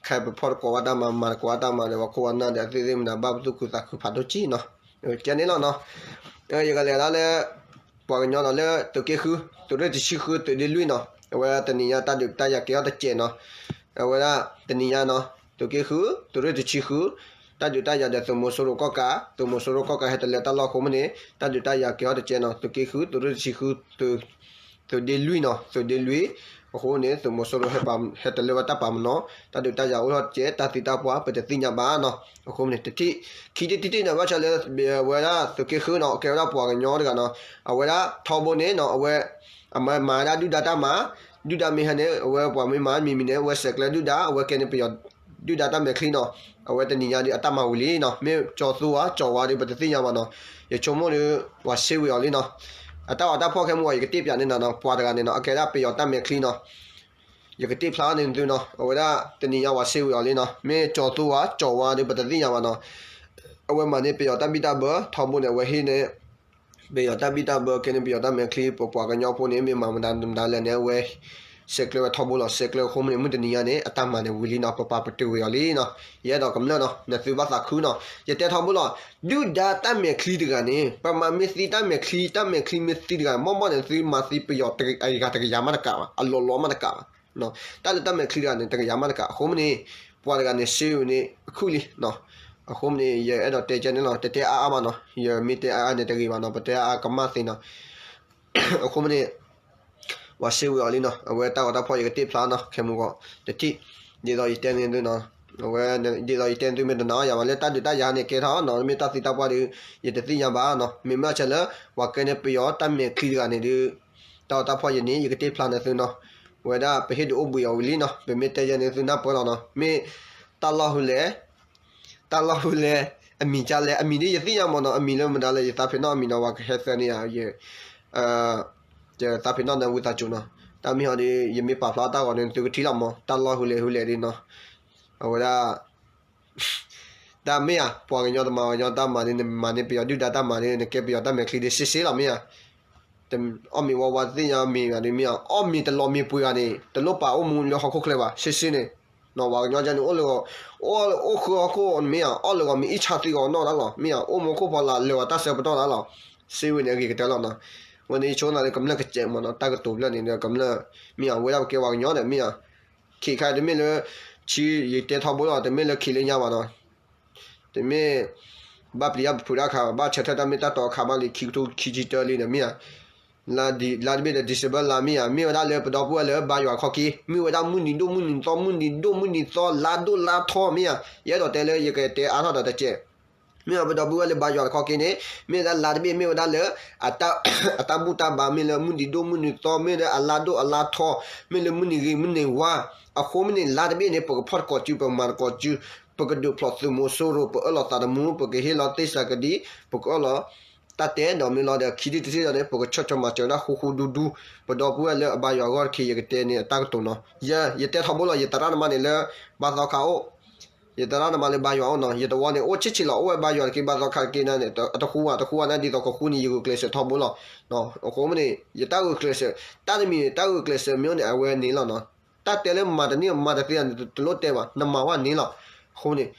ခဲပဖီၣ်တကိးဘၣ်တၢ်မၤ မၤတကိးဘၣ်တၢ်မၤဒီး ပှၤခိၣ်ပှၤနၢ်ဒီးသ့ၣ်သ့ၣ်မနုၤဘၣ်ပသူၣ်ခုသးခုဖးဒိၣ်ကံနီၤ. ကဲန့ၣ်လီၤနီၤ ယကလဲၤဒၣ်လၢ ပှၤကညီနီၤ လၢသုးက့ဃု သုးရ့ၣ်တဆံဃု သုးဒ့လွံၢ်နီၤ အဝဲတနံၤညါတၢ်ဒုးတၢ်ယၤကဲထီၣ်တစဲးနီၤ. အဝဲဒၣ်တနံၤညါနီၤ သုးက့ဃု သုးရ့ၣ်တဆံဃု တၢ်ဒုးတၢ်ယၤဒီးသုးမီၤစိရိၤကီၢ်ကး သုးမီၤစိရိၤကီၢ်ကးဟဲတလၢတၢ်လီၢ်အဃိမ့ၢ်န့ၣ် တၢ်ဒုးတၢ်ယၤကဲထီၣ်တစဲးနီၤ သုးက့ဃု သုးရ့ၣ်တဆံဃု သုးဒ့လွံၢ်နီၤ သုးဒ့လွံၢ် အဃိန့ၣ် သုးမီၤစိရိၤဟဲတလၢဝဲတၢ်ပာ်မနီၤ တၢ်ဒုးတၢ်ယၤအိၣ်ထီၣ်တစဲး တၢ်သံတၢ်ပှၢ် ပတသ့ၣ်ညါဘၣ်နီၤ. အဃိန့ၣ် တထံၣ် ခံထံၣ်တထံၣ်န့ၣ် ဘၣ်ဆၣ်လၢ ဝဲဒၣ်သုးက့ဃုနီၤ ကဲဝဲဒၣ်ပှၤကညီတဂၤနီၤ အဝဲဒၣ်ထီဘိန့ၣ်နီၤ အဝဲ အမၤမၤဝဲဒၣ်ဒုၣ်ဒါတၢ်မၤ ဒုၣ်ဒါမ့ၢ်ဟဲန့ၣ် အဝဲပှၤမ့ၢ်မၤမံၤမံၤန့ၣ် အဝဲဆဲးကျၢဒုၣ်ဒါ အဝဲကဲန့ၣ်ပယီၤ ဒုၣ်ဒါတၢ်မဲာ်ချံနီၤ အဝဲတနံၤညါဒီးအတၢ်မၤဝံၤလံနီၤ မ့ၢ်ကၠီၤသူဧါ ကၠီၤဝါဒီး ပတသ့ၣ်ညါဘၣ်နီၤ ယဆိကမိၣ်ဒီး ပှၤစ့ဝံၤအီၤလံနီၤ အတၢ်အီၣ်တၢ်ဖီၣ်ခဲမုၢ်ဂီၤ ယကတ့ၢ်ပၠးန့ၣ်နီၤ ပှၤတဂၤန့ၣ်နီၤ အကဲဒၣ်ပယီၤတၢ်မဲာ်ချံနီၤ ယကတ့ၢ်ဖျါန့ၢ်သုနီၤ အဝဲဒၣ်တနံၤညါပှၤစ့ဝံၤအီၤလံနီၤ မ့ၢ်ကၠီၤသူဧါ ကၠီၤဝါဒီး ပတသ့ၣ်ညါဘၣ်နီၤ အဝဲမၤန့ၢ်ပယီၤတၢ်ဘံၣ်တၢ်ဘၢ ထီဘိန့ၣ် အဝဲဟ့ၣ်န့ၢ် ပယီၤတၢ်ဘံၣ်တၢ်ဘၢ ကဲန့ၣ်ပယီၤတၢ်မဲာ်ချံ ပပှၤကညီဖိန့ၣ် မ့ၢ်မၤမတၤမတၤလဲၣ်န့ၣ် အဝဲ ဆဲးကျၢဝဲထီဘိလီၤ ဆဲးကျၢအဃိမ့ၢ်န့ၣ် မုၢ်တနံၤညါန့ၣ် အတၢ်မၤန့ၣ်ဝံၤလံနီၤ ပပာ်ပတုာ်ဝံၤအီၤလံနီၤ ယအဲၣ်ဒိးကမျၢၢ်နီၤ နသုဘၣ်သးခုနီၤ ယတဲထီဘိလီၤ ဒုၣ်ဒါတၢ်မဲာ်ချံတဂၤန့ၣ် ပမၤမ့ၢ်သံတၢ်မဲာ်ချံ တၢ်မဲာ်ချံမ့ၢ်သံတဂၤ မ့ၢ်မ့ၢ်န့ၣ် သုမၤသံပယီၤအဂၤတကယၤမးတကးဘၣ် အလီၤလီၤမးတကးဘၣ် တၢ်လၢတၢ်မဲာ်ချံတဂၤန့ၣ် တကယၤမးတကး အဃိမ့ၢ်န့ၣ် ပှၤတဂၤန့ၣ် စ့ဝံၤန့ၣ် အခုၣ်လံနီၤ အဃိမ့ၢ်န့ၣ် ယအဲၣ်ဒိးတဲကဲန့ၣ်လီၤ တတဲအါအါဘၣ်နီၤ ယမ့ၢ်တဲအါအါန့ၣ် တဂ့ၤဘၣ်နီၤ ပတဲအါအါကမၣ်သ့နီၤ အဃိမ့ၢ်န့ၣ် ပှၤစ့ဝံၤအီၤလံနီၤ အဝဲတၢ်ဂီၤတၢ်ဖီၣ်ယကတ့ၢ်ဖျါနီၤ ခဲမုၢ်ဂီၤ တထံၣ် ဒ်သိးယတဲန့ၣ်သုနီၤ အဝဲ ဒ်သိးယတဲန့ၣ်သုမ့ၢ်တနာ်အီၤယၤဘၣ်လၢတၢ်ဒုးတၢ်ယၤန့ၣ်ကဲထီၣ်နီၤ မ့ၢ်တၢ်သံတၢ်ပှၢ်ဒီး ယတသ့ၣ်ညါဘၣ်နီၤ မ့မ့ၢ်အဆၢလၢ ပှၤကဲန့ၣ်ပယီၤတၢ်မဲာ်ချံတဂၤန့ၣ်ဒီး တၢ်ဂီၤတၢ်ဖီၣ်ယၤန့ၣ် ယကတ့ၢ်ဖျါန့ၢ်သုနီၤ ဝဲဒၣ်ပဟ့ၣ်ဒုးအိၣ်ဘှံးအီၤဝံၤလံနီၤ ပမ့ၢ်တဲယဲန့ၣ်သုနၢ်ပၢၢ်လီၤနီၤ မ့ၢ် တၢ်လီၢ်ဟူလဲၣ် တၢ်လီၢ်ဟူလဲၣ် အမံၤကလဲၣ် အမံၤဒ်ယသ့ၣ်ညါမးနီၤ အမံၤလၢမတၤလဲၣ် ယသးပ့ၤနီၣ်အမံၤနီၤ ပှၤကဟဲသၢန့ၢ်ယၤ ယသးပ့ၤနီၣ်န့ၣ်ဝံသးစူၤနီၤ တၢ်မ့ၢ်ဟီဒီး ယမ့ၢ်ပာ်ဖျါတၢ်ဂီၤန့ၣ် သုကထံၣ်လီၤမး တၢ်လီၢ်ဟူလဲၣ်ဟူလဲၣ်ဒ်နီၤ အဝဲဒၣ် တၢ်မ့ၢ်ဧါ ပှၤကညီတမၤပှၤကညီတၢ်မၤဒ် နမၤန့ၢ်ပယီၤဒုၣ်ဒါတၢ်မၤဒ် နကဲပယီၤတၢ်မဲာ်ချံဒ် စ့စ့လီၤမ့ၢ်ဧါ အီၣ်မ့ၤဝါဝါတသ့ၣ်ညါမ့ၤဂၤဒ်မ့ၢ်ဧါ အီၣ်မ့ၤတလီၤမ့ၤပှ့ၤဂၤန့ၣ် တလိၣ်ပာ်အိၣ်မူလၢဟီၣ်ခိၣ်ချၢဘၣ် စ့စ့န့ၣ် ပှၤကညီကဲန့ၣ် အိၣ်လၢ အိၣ်ဃုဟီၣ်ခိၣ်မ့ၢ်ဧါ အီၣ်လၢဂီၤမ့ၤအံၣ်ဆါသံဂီၤနီၢ်ဒၣ်လီၤ မ့ၢ်ဧါ အိၣ်မူခိၣ်ဖီလာ်လၢာ်ဂီၤတၢ်ဆၢပတီၢ်ဒၣ်လီၤ စ့ဝဲန့ၣ်အဂ့ၤကတၢၢ်လီၤနီၤ ဝဲန့ၣ်ယဆိကမိၣ်လၢကမျၢၢ်ကစဲးမးနီၤ တၢ်ကတိၤဖျၢၣ်န့ၣ် ကမျၢၢ် မ့ၢ်ဧါ ဝဲဒၣ်ပကဲပှၤကညီဒီး မ့ၢ်ဧါ ခံခါတမ့ၢ်လၢ ဆံ ယတဲထီဘိလီၤ တမ့ၢ်လၢခံလၢညါဘၣ်နီၤ တမ့ၢ် ဘၣ်ပျံၤယၣ်ပဖုးတၢ်ခါ ဘၣ်ဆၢထၢၣ်တၢ်မ့ၢ်တၢ်တီအခါဘၣ်လံ ခံကထိခံဆံတၢလံဒီးမ့ၢ်ဧါ လါတဘ့ၣ်ဒီး December လါမ့ၢ်ဧါ မ့ၢ်ဝဲဒၣ်လၢပဒီပုၢ်ဝဲၢ်လၢဘါယွၤခီၣ်က့ၤ မ့ၢ်ဝဲဒၣ်မုၢ်နံၤဒိၣ်မုၢ်နံၤသီ မုၢ်နံၤဒိၣ်မုၢ်နံၤသီ လါဒိၣ်လါထီမ့ၢ်ဧါ ယအဲၣ်ဒိးတဲလၢယကတဲအါထီၣ်ဒီးတကဲး မ့ၢ်ပဒီပုၢ်ဝဲၢ်လၢဘါယွၤတခီက့န့ၣ် မ့ၢ်ဝဲဒၣ်လါတဘ့ၣ် မ့ၢ်ဝဲဒၣ်လၢ အတၢ်ဘူၣ်တၢ်ဘါ မ့ၢ်လၢမုၢ်နံၤဒိၣ်မုၢ်နံၤသီ မ့ၢ်လၢအလါဒိၣ်အလါထီ မ့ၢ်လၢမုၢ်နံၤဂ့ၤမုၢ်နံၤဝါ အဃိမ့ၢ်န့ၣ် လါတဘ့ၣ်န့ၣ် ပကဖီၣ်တကိးစု ပကမၤတကိးစု ပကဒုးဖျိးသုးမီၤစိရိၤ ပအၢၣ်လီၤသးသမူ ပကဟ့ၣ်လီၤသ့ၣ်စၤကဒံ ပကအၢၣ်လီၤ တၢ်တဲဒီးမ့ၢ်လီၤဒီး ခံထံၣ်တထံၣ်ဒီးန့ၣ် ပကဆီၣ်ထွဲမၤစၢၤဒၣ်ဃူဃူဒူဒူ ပဒီပုၢ်ဝဲၢ်လၢအဘါယွၤအဂီၢ်တခီ ယကတဲန့ၣ်အတၢ်ကတိၤနီၤ. ယ ယတဲထီဘိလီၤ ယသရၣ်န့ၣ်မးန့ၣ်လၢ ဘါသီခါအိၣ် ယသရၣ်န့ၣ်မးလၢဘါယွၤအိၣ်နီၤ ယသဝီန့ၣ် အိၣ်ဆံးဆံးလီၤ အိၣ်ဝဲဘါယွၤတခီ ဘါသီခါတခီန့ၣ် အတဃူဘၣ် တဃူဘၣ်န့ၣ် ဒ်သိးကဃူန့ၣ် ယဂုာ်ကျဲးစၢးထီဘိလီၤ. အဃိမ့ၢ်န့ၣ် ယတၢ်ဂုာ်ကျဲးစၢး တၢ်တမံၤန့ၣ် တၢ်ဂုာ်ကျဲးစၢးမ့ၢ်န့ၣ် အဝဲန့ၣ်လီၤနီၤ. တၢ်တဲလၢမၤတန့ၢ်မၤတသ့န့ၣ် တလိၣ်တဲဘၣ် နမၤဝဲန့ၣ်လီၤ. အဃိန့ၣ်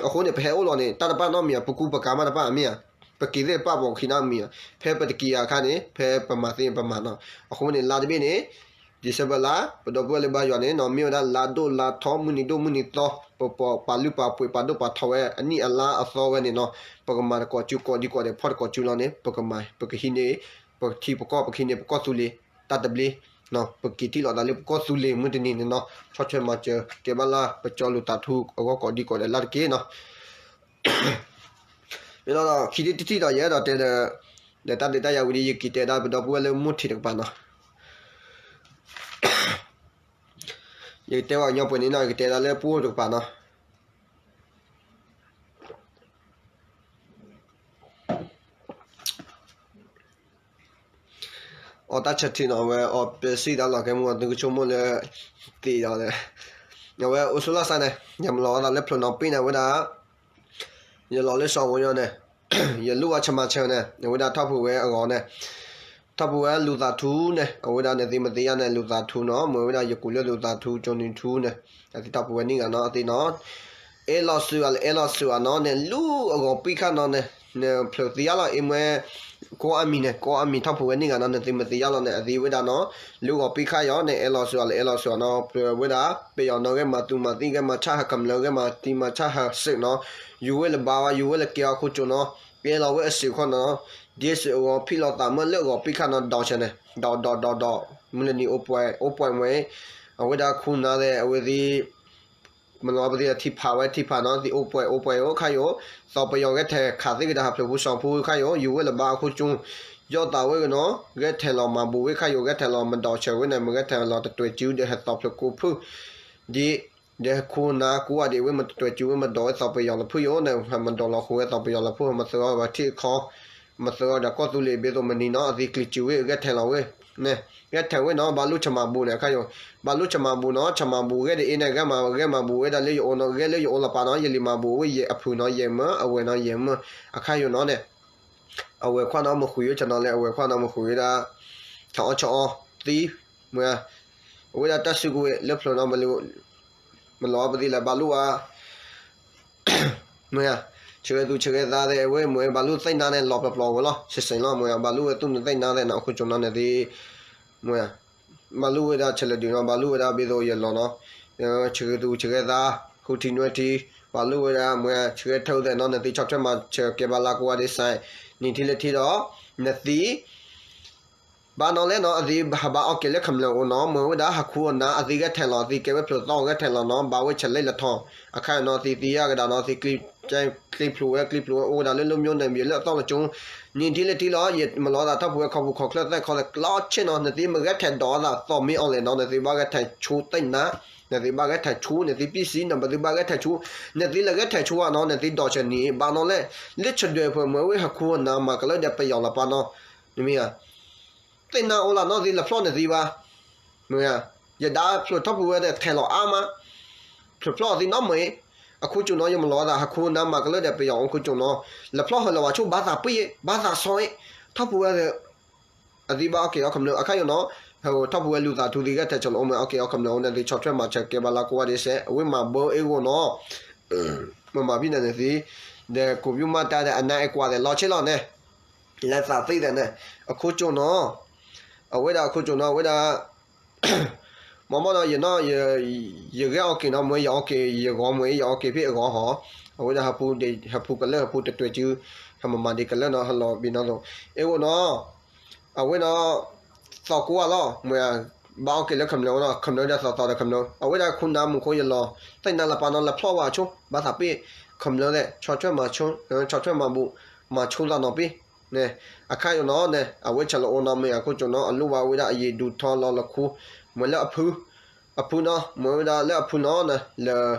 အဃိန့ၣ် ပဟဲအိၣ်လီၤန့ၣ် တၢ်တပာ်နီတမံၤ ပကူပကၤမးတပာ်မ့ၢ်ဧါ, ပက့ၤသ့ၣ်တပာ်ပိာ်ခံနီတမံၤဧါ, ဖဲပတက့ၤဧါအခါန့ၣ် ဖဲပမၤသ့ပမၤနီၤ. အဃိန့ၣ် လါတဘ့ၣ်န့ၣ် December လါ ပဒီပုၢ်ဝဲၢ်လၢဘါယွၤန့ၣ်နီၤ မ့ၢ်ဝဲဒၣ်လါဒိၣ်လါထီ မုၢ်နံၤဒိၣ်မုၢ်နံၤသီ ပပာ်လုၢ်ပာ်ပှ့ၤပာ်ဒိၣ်ပာ်ထီဝဲ အနံၣ်အလါအသီဝဲန့ၣ်နီၤ, ပကမၤတကိးစုကိးဒံကိးဒဲး ဖီၣ်တကိးစုလီၤန့ၣ် ပကမၤ ပကဟံးန့ၢ် ပကထံပကီၢ် ပကဟံးန့ၢ်ပကီၢ်သူလ့ၤ တၢ်သဘျ့ ပက့ၤထံၣ်လိာ်သးလၢပကီၢ်သူလ့ၤမုၢ်တနံၤန့ၣ်နီၤ, ဆီၣ်ထွဲမၤစၢၤ ကဲဘၣ်လၢပကၠီလူၤသးထူအဂီၢ်ကိးဒံကိးဒဲးလၢတက့ၢ်နီၤ. မ့ၢ်လီၤဒီး ခံထံၣ်တထံၣ်ဒီး ယအဲၣ်ဒိးတဲဒီး ဒီးတၢ်ဒုးတၢ်ယၤဝံၤဒီး ယက့ၤတဲဒၣ်ပဒီပုၢ်ဝဲၢ်လၢမိၢ်ထံးတကပၤနီၤ. ယကတဲဝဲကညီပှဲၤန့ၣ်နီၤ ယကတဲဒၣ်လၢပှိၢ်တကပၤနီၤ. အီၣ်တၢ်ဆၢထံနီၤ အဝဲအီၣ်ပဲစံၣ်တၢ်လီၤ ကဲမုၢ်အီၤ သုကဆိကမိၣ်လၢ သံးဒီး အဝဲအိၣ်ဆူၣ်လီၢ်စါန့ၣ် ယမၤလီၤအသးလၢဖျိးနီၤပ့ၣ်န့ၣ် အဝဲဒၣ် ယလီၤလၢစီၤဝဲညီန့ၣ် ယလိၣ်ဝဲဆၢမၤဆၢန့ၣ် အဝဲဒၣ်ထီၣ်ဖုးဝဲအဂီၢ်န့ၣ် ထီၣ်ဖုးဝဲလူၤသးထူန့ၣ် အဝဲဒၣ်န့ၣ်သ့မသ့ယါန့ၣ် လူၤသးထူနီၤ မ့ၢ်ဝဲဒၣ်ယကူးလၢလူၤသးထူ ကၠိနံၤထူန့ၣ် အသ့ထီၣ်ဖုးဝဲနံၣ်ဂၤနီၤ အသ့နီၤ အဲၣ်လီၤစၢၤအလၢအဲၣ်လီၤစၢၤအနီၤ န့ၣ် လူၤအဂီၤပံၣ်ခါနီၤန့ၣ် နဖျိးသ့ယါလီၤ အ့ၣ်မွဲ ကိးအမံၤန့ၣ် ကိးအမံၤထီၣ်ဖုးဝဲနံၣ်ဂၤနီၤ နသ့မသ့ယါလီၤန့ၣ် အသ့ဝဲဒၣ်နီၤ လူၤဂီၤပံၣ်ခါယီၤန့ၣ် အဲၣ်လီၤစၢၤအလၢအဲၣ်လီၤစၢၤအနီၤ ဖျိးဝဲဒၣ် ပယီၤနီၤ ဂဲၤမၤသူမၤသံ ဂဲၤမၤဆၣ်ဟၢၤကမျၢၢ် ဂဲၤမၤတံၤမၤဆၣ်ဟၢၤစ့းနီၤ ယူၤဝဲလၢဘါဝါ ယူၤဝဲလၢကဲအီၤခိၣ်ကၠိနီၤ ကဲလီၤဝဲအစ့းခီနီၤ ဒ်စ့းအဂီၤဖံးလီၤသးမၢလၢအဂီၤပံၣ်ခါနီၤ ဒီးဆဲန့ၣ် ဒီးဒီးဒီးဒီး မုၢ်လၢနံၤအိၣ်ပှဲၤ အိၣ်ပှဲၤမွဲ အဝဲဒၣ်ခူနၤသ့ၣ် အဝဲသ့ၣ် မ့ၢ်လီၤပသ့ၣ်ထံဖးဝဲထံဖးနီၤ သ့ၣ်အိၣ်ပှဲၤအိၣ်ပှဲၤအိၣ်ခါယိာ် သီပယီၤဂဲၤထဲးခးသ့ၣ်ကဒါဟးဖျိးဖိစီၤဖိခါယိာ် ယူၤဝဲလၢဘါအခိၣ်ကၠိ ယီၣ်သးဝဲကနီၤ ဂဲၤထဲးလီၤမၤဘူးဝဲခါယိာ် ဂဲၤထဲးလီၤမၤဒီးဆဲးဝဲန့ၣ် မ့ၢ်ဂဲၤထဲးလီၤတတွဲၤစုဒီးဟဲသီဖျိးကိးဖုၣ် ဒ် ဒီးဟဲခူနၤကိးဂၤဒဲးဝဲ မၤတတွဲၤစုဝဲ မၤဒီးဝဲသီပယီၤလီၤဖုၣ်ယိာ်န့ၣ် မၤဒီးလီၤဃိဝဲသီပယီၤလီၤဖုၣ် မၤသၢအီၤဝဲထံၣ်အခီ မၤသၢအီၤဒီးကီၢ်သူလ့ၤဘ့သိးမနံၤနီၤ အသ့ကျံၤစုဝဲ ဂဲၤထဲးလီၤဝဲ န့ၣ် ဂဲၤထဲးဝဲနီၤ ဘၣ်လိၣ်ဆၢမၤဘူးန့ၣ် အခါယိာ် ဘၣ်လိၣ်ဆၢမၤဘူးနီၤ ဆၢမၤဘူးဂဲၤဒ်အံၤန့ၣ် ဂဲၤမၤ ဂဲၤမၤဘူးဝဲဒၣ်လၢယအိၣ်နီၤ ဂဲၤလၢယအိၣ်လီၤပာ်နီၤ ယလံၤမၤဘူးဝဲ ယအဖုနီၤ ယဲမၢ အဝဲၢ်နီၤ ယဲမၢ အခါယိာ်နီၤန့ၣ် အဝဲၢ်ခွါနီၤ မ့ၢ်ဃုာ်ယိာ်ဆနီၤလဲၣ် အဝဲၢ်ခွါနီၤ မ့ၢ်ဃုာ်ဝဲဒၣ် ဆၣ်အီၣ်ဆၣ်အီသံ မ့ၢ် အဝဲဒၣ်တၢ်စုကဝဲၤလၢဖျိးနီၤ မ့ၢ်လီၤပသ့ၣ်လဲၣ် ဘၣ်လိၣ်ဧါ မ့ၢ် ဆၢဂ့ၤသူဆၢဂ့ၤသးသ့ၣ် အဝဲမ့ၢ်ဘၣ်လိၣ်သ့ၣ်နါန့ၣ် လီၤပျီပျီဝဲလီၤ စ့ၢ်စ့ၢ်လီၤ မ့ၢ် ဘၣ်လိၣ်ဝဲသူၣ်နုာ်သ့ၣ်နါသ့ၣ်နီၤ အခိၣ်ကၠိနီၤန့ၣ်သ့ၣ် မ့ၢ် ဘၣ်လိၣ်ဝဲဒၣ်ဆဲးလၢဒုးနီၤ ဘၣ်လိၣ်ဝဲဒၣ်ဘ့သိးယလီၤနီၤ ဆၢဂ့ၤသူဆၢဂ့ၤသး ဃုထံနွဲၣ်ထံ ဘၣ်လိၣ်ဝဲဒၣ် မ့ၢ် ဆၢဂ့ၤထဲးသ့ၣ်နီၤ နသ့ၣ်ဆီၣ်ထွဲမၤစၢၤကဲဘၣ်လၢကိးဂၤဒဲးစဲး နံၤထံလၢထံဒီး နသ့ၣ် ဘၣ်နီၤလဲၣ်နီၤ အသ့ၣ်ဟးဘၣ်အီၣ်က့ၤလၢခမျၢၢ်အိၣ်နီၤ မ့ၢ်ဝဲဒၣ်ဟးခူအီၤနၤ အသ့ၣ်ဂဲၤထဲးလီၤ အသ့ၣ်ကဲဝဲဖျိးသီဂဲၤထဲးလီၤနီၤ ဘၣ်ဝဲဆဲးလဲလၢထီၣ် အခါအံၤနီၤ အသ့ၣ်သ့ၣ်ယါကဒါနီၤ အသ့ၣ်ကျံ ကျံဖျိးဝဲ ကျံဖျိးဝဲ အိၣ်ဝဲဒၣ်လၢလၢမိၢ်န့ၣ် မ့ၢ်လၢအသီၣ်လၢကၠိ နံၤထံလၢထံလီၤ ယမၤလီၤသးထီၣ်ဖုးဝဲခီဖူခီၣ်ချၢၣ်သဲးခီသဲးလီၤဆ့ၣ်နီၤ နသ့ၣ်မ့ၢ်ဂဲၤထဲးဒီးအသးသီၣ်မ့ၢ်အီၤလဲၣ်နီၤ နသ့ၣ်ဘၣ်ဂဲၤထဲးဆူသ့ၣ်နါ နသ့ၣ်ဘၣ်ဂဲၤထဲးဆူ နသ့ၣ်ပံၣ်စံ နဘၣ်သ့ၣ်ဘၣ်ဂဲၤထဲးဆူ နသ့ၣ်လၢဂဲၤထဲးဆူအနီၤ နသ့ၣ်ဒီးဆဲးနံၤ ဘၣ်နီၤလဲၣ် လၢဆၢဒွဲၣ်ဖုးမ့ၢ်ဝဲဟးခူအီၤနၤ မၤကလၢဒဲးပယီၤလီၤပာ်နီၤ နမ့ၢ် သ့ၣ်နါအိၣ်လၢနီၢ်သံလၢဖျီၣ်န့ၣ်သံဘၣ် မ့ၢ် ယဒါဖျိးထီၣ်ဖုးဝဲဒီးထဲးလီၤအါမး ဖျိးဖျီၣ်အသံနီတမံၤ အခိၣ်ကၠိနီၤ ယမၤလီၤသး ဟးခူနၤမၤကလၢဒဲးပယီၤအခိၣ်ကၠိနီၤ လၢဖျီၣ်ဟၢလီၤဝဲဆိ ဘၣ်သးပ့ၢ် ဘၣ်သးစီအံၤ ထီၣ်ဖုးဝဲဒီး အသံဘၣ်အီၣ်က့ၤအီၣ်ခမျၢၢ် အခါယိာ်နီၤ ထီၣ်ဖုးဝဲလူၤသးထူသံ ဂဲၤထဲးဆၢလီၤ အိၣ်မ့ၢ်အီၣ်က့ၤအီၣ်ခမျၢၢ်အိၣ်န့ၣ် သ့ၣ်ဆီၣ်ထွဲမၤစၢၤကဲဘၣ်လၢကိးဂၤဒဲးစဲး အဝဲမၤဘၢအ့ၣ်ဂီၢ်နီၤ မ့ၢ်မၤဖဲန့ၣ်န့ၣ်သ့ ဒီးကိးပူၤမၤတၢ်ဒီးအနါအဲၣ်ကွၢ်သဲးလီၤဆ့ၣ်လီၤန့ၣ် လဲၤသးသ့ဒီးန့ၣ် အခိၣ်ကၠိနီၤ အဝဲဒၣ်အခိၣ်ကၠိနီၤ အဝဲဒၣ် မ့မ့ၢ်နီၤ ယနီၢ် ယဂဲၤအီၣ်က့ၤနီၤ မ့ၢ်ယအီၣ်က့ၤ ယဂီၤမ့ၢ် ယအီၣ်က့ၤဖဲအဂီၤဟီ အဝဲဒၣ်ဟးဖူ ဟးဖူကလၢာ် ဟးဖူတတွဲၤစု ဟးမၤမၤဒံးကလၢာ်နီၤ ဟးလီၤဘံၤနီၤသိး အ့ၣ်ဂီၢ်နီၤ အဝဲနီၤ သီၣ်ကိးဂၤလီၤ မ့ၢ် ဘၣ်အီၣ်က့ၤလၢခမျၢၢ်နီၤ ခမျၢၢ်ဒီးသီၣ်သီၣ်ဒီးခမျၢၢ် အဝဲဒၣ်ခူနၤမူခိၣ်ယလီၤ သ့ၣ်နါလၢပာ်နီၤ လၢဖျီၣ်ဝဲဆိ ဘၣ်သးပ့ၢ် ခမျၢၢ်သ့ၣ် ဆီၣ်ထွဲမၤဆိ, ဆီၣ်ထွဲမၤဘူၣ်, မၤဆိသးနီၤပံၤ, န့ၣ်, အခါယိၤနီၤန့ၣ် အဝဲဆဲးလီၤအိၣ်နီၤမ့ၢ် အခိၣ်ကၠိနီၤ အလိၣ်ဘၣ်ဝဲဒၣ်အယံၤဒူထီလီၤလၢခူ, မ့ၢ်လၢအဖု, အဖုနီၤ မ့ၢ်ဝဲဒၣ်လၢအဖုနီၤန့ၣ်, လၢ,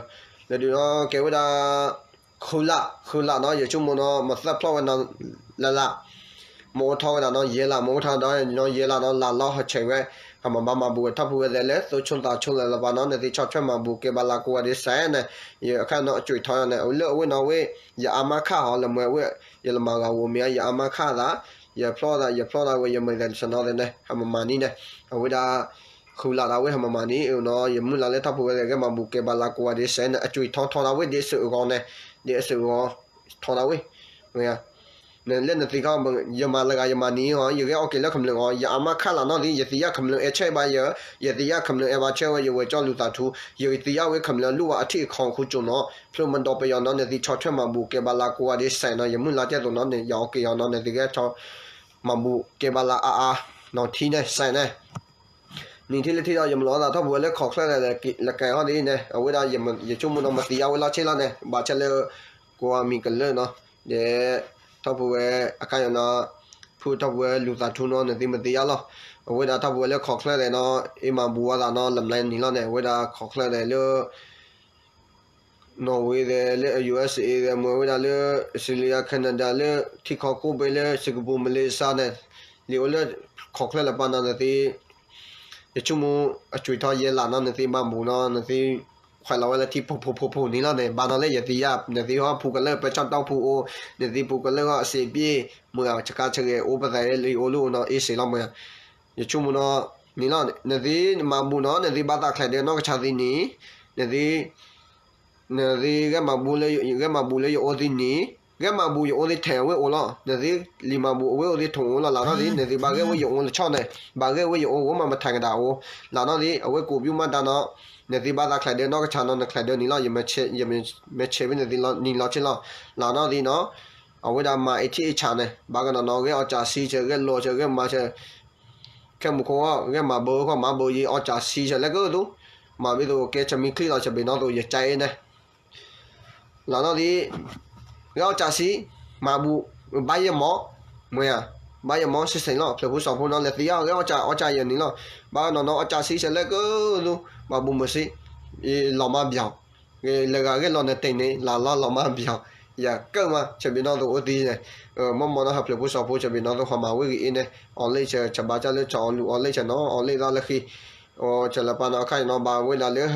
လၢဒုးနီၤကဲဝဲဒၣ် ဃုလး, ဃုလးနီၤ ယဆိကမိၣ်နီၤ မၤသၢဖျီၣ်ဝဲနီၤ လၢလး မ့ၢ်အိၣ်ထီၣ်ဝဲဒၣ်နီၤ ယဲလး မ့ၢ်အိၣ်ထီၣ်ဒီးနီၤ ယဲလးနီၤ လးလီၢ်ဟီၣ်ဆဲးဝဲ, ဟးမၤဘၣ်မၤဘူၣ်ဝဲထီၣ်ဖုဝဲသ့ၣ်လၢ သိဆိသးဆိလၢလၢပှၤနီၤ နသ့ၣ်ဆီၣ်ထွဲမၤဘူၣ်ကဲဘၣ်လၢကိးဂၤဒဲးစဲးန့ၣ်, ယအခါနီၤ အကွံာ်ထီၣ်ယၤန့ၣ် လၢအဝဲနီၤဝဲ, ယအါမးခါဟီ လၢမ့ၢ်ဝဲ, ယလၢမၤဂၤဝိၤမ့ၢ်ဧါ ယအါမးခါသး, ယဖျီၣ်သး ယဖျီၣ်သးဝဲ ယမၤသးတနီၤသ့ၣ်န့ၣ် ဟးမၤမၤနံၤန့ၣ်, အဝဲဒၣ် ဃုလးဒၣ်ဝဲဟးမၤမၤနံၤ အနီၤ ယမုၢ်လၢ်လၢထီၣ်ဖုဝဲသ့ၣ် ဂဲၤမၤဘူၣ်ကဲဘၣ်လၢကိးဂၤဒဲးစဲးန့ၣ် အကွံာ်ထီၣ်ထီၣ်ဒၣ်ဝဲဒ်အစုအဂီၢ်န့ၣ်, ဒ်အစုအဂီၢ် ထီၣ်ဒၣ်ဝဲ, လၢနသ့ၣ်ခီ ယမၤလၢဂၤယမၤနံၤအီၤ ယဂဲၤအီၣ်က့ၤလၢခမျၢၢ်အီၤ ယအါမးခါလၢနီၤသ့ၣ် ယသ့ၣ်ညါခမျၢၢ်အဲၣ်ဆၢဘၣ်ယၤ, ယသ့ၣ်ညါခမျၢၢ်အဲၣ်ဘၣ်ဆၢဝဲ ယဝဲၤကၠီလူၤသးထူ, ယသ့ၣ်ညါဝဲခမျၢၢ်အလိၣ်ဘၣ်အထံၣ်အခီအခိၣ်ကၠိနီၤ ဖျိမၤဒီးပယီၤနီၤ နသ့ၣ်ဆီၣ်ထွဲမၤဘူၣ်ကဲဘၣ်လၢကိးဂၤဒဲးစဲးနီၤ ယမုၢ်လၢ်ကဲသိးနီၤန့ၣ် ယအီၣ်က့ၤအီၤနီၤ နသ့ၣ်ဂဲၤဆီၣ် မၤဘူၣ်ကဲဘၣ်လၢအါအါ နီၤထံန့ၣ်စဲးန့ၣ် နံၤထံၣ်လၢထံၣ်ဒီး ယမၤလိသးထီၣ်ပဝဲလၢခီၣ်ချၢဒီး လၢကဲဟီၣ်ဒ်အံၤန့ၣ် အဝဲဒၣ် ယဆိကမိၣ်နီၤ မၤသံယါဝဲလီၤဆ့လီၤန့ၣ် ဘၣ်ဆၣ်လၢ ကိးအမံၤကလၢာ်နီၤ ဒီး ထီၣ်ပဝဲ အခါယိၤနီၤ ဖုထီၣ်ပဝဲလူၤသးထူနီၤ နသ့ၣ်မၤသံယါလီၤ အဝဲဒၣ်ထီၣ်ပဝဲလၢခီၣ်ချၢဒီးနီၤ အ့ၣ်မၤဘူၣ်ဝဲသးနီၤ လၢမလဲနံၤလီၤန့ၣ် အဝဲဒၣ်ခီၣ်ချၢဒီးလၢ နီၣ်ဝ့ဒီး လၢ ယူဢ့စ့ၣ်အ့ ဒီးမ့ၢ်ဝဲဒၣ်လၢ အီစထြ့လယါ Canada လၢထံကီၢ်ကိးဘ့ၣ်လၢ စ့ၣ်ကပူၤ မလ့ၡါန့ၣ် လံာ်အိၣ်လၢ ခီၣ်ချၢလၢပှၤနီၤန့ၣ်သ့ၣ် ယဆိကမိၣ် အကွံာ်ထီၣ်ယဲလးနီၤ နသ့ၣ်မၤဘူၣ်နီၤ နသ့ၣ် ခွဲးလီၤဝဲလၢထံဖိဖိဖိဖိန့ၣ်လီၤန့ၣ် ဘၣ်နီၤလၢယသ့ၣ်ညါ နသ့ၣ်ဟီၣ်ဖူကလၢာ် ပၢဆၣ်တီၢ်ဖူအိၣ် နသ့ၣ်ဖူကလၢာ်ဂီၢ်အစ့ဘ့ၣ် မ့ၢ်ဂ့ၤဆကါဆဂဲၤအိၣ်ပသးလၢလံာ်အိၣ်လၢအိၣ်နီၤ အ့ၣ်စ့ၣ်လီၤမ့ၢ် ယဆိကမိၣ်နီၤ န့ၣ်လီၤ နသ့ၣ်မၤဘူၣ်နီၤ နသ့ၣ်ဘၣ်သးချဲးဒဲးနီၢ်ကဆါသ့န့ၣ် နသ့ၣ် နသ့ၣ်ဂဲၤမၤဘူၣ် ဂဲၤမၤဘူၣ်လၢယအိၣ်သ့န့ၣ် ဂဲၤမၤဘူၣ်ယအိၣ်သ့ထဲအဝဲအိၣ်လီၤ နသ့ၣ်လံာ်မၤဘူၣ်အဝဲအိၣ်သ့ထိၣ်အိၣ်လီၤ လၢနီၤသ့ၣ် နသ့ၣ်ဘၣ်ဂဲၤဝဲယအိၣ်လၢဆီန့ၣ် ဘၣ်ဂဲၤဝဲယအိၣ်ဝဲမၤမတၤကဒၣ်အိၣ် လၢနီၤသ့ၣ် အဝဲကိးပူၤမးတၢ်နီၤ နသ့ၣ်ဘၣ်သးချဲးဒဲးနီၢ်ကဆါနီၤ နချဲးဒဲးန့ၣ်လီၤ ယမဲာ်ဆဲးဖဲနသ့ၣ်နံၤလီၤဆ့လီၤ လၢနီၤသ့ၣ်နီၤ အဝဲဒၣ်မၤအ့ထံအ့ဆးန့ၣ် ဘၣ်ကနီၤနီၤ ဂဲၤအီၣ်စးဆံဆဲး ဂဲၤလီၤဆဲး ဂဲၤမၤဆဲး ခဲမုၢ်ခိၣ်ဂီၢ် ဂဲၤမၤဘၢခီၣ်မၤဘၢယအီၣ်စးဆံဆဲး လၢကဒိ မၤဘ့ၣ်သိးကဲဆမံချံလီၤ ဆဲးဘ့ၣ်နီၣ်သိး ယကဲအ့ၣ်န့ၣ် လၢနီၣ်သ့ၣ် ဂဲၤအီၣ်စးဆံ မၤဘူၣ် ဘၣ်ယဲၢ်မီၢ် မ့ၢ်ဧါ ဘၣ်ယဲၢ်မီၢ်စ့ၢ်စ့ၢ်လီၤ ဖျၢၣ်ဖိစီၤဖိနီၣ် လဲၤသ့အီၣ် ဂဲၤအီၣ်စး အီၣ်စးယဲၢ်န့ၣ်လီၤ ဘၣ်ကနီၤနီၤ အီၣ်စးဆံဆဲး လၢကဒိ မၤဘူၣ်မုၢ်ဆ့ လီၤမၢ်ဘျီ လၢဂၤဂဲၤလီၤနတဲာ်န့ၣ် လၢလီၤလီၤမၢ်ဘျီ ယကၢၢ်မး ဆဲးဘ့ၣ်နီၣ်သိးအိၣ်သံန့ၣ် မ့ၢ်မ့ၢ်နီၣ် ဟၢဖျၢၣ်ဖိစီၤဖိ ဆဲးဘ့ၣ်နီၣ်သိးဟးမၤဝဲဂ့ၤအ့ၣ်န့ၣ် အီၤလ့ၣ်ဆဲး ဆဲးဘၣ်ကၢ်လၢဆဲးအီၤလူၤ အီၤလ့ၣ်ဆဲးနီၣ် အီၤလ့ၣ်သၣ်လၢဃံ ဆဲးလၢပှၤနီၣ် အခါအံၤနီၣ် ဘၣ်ဝဲဒၣ်လၢ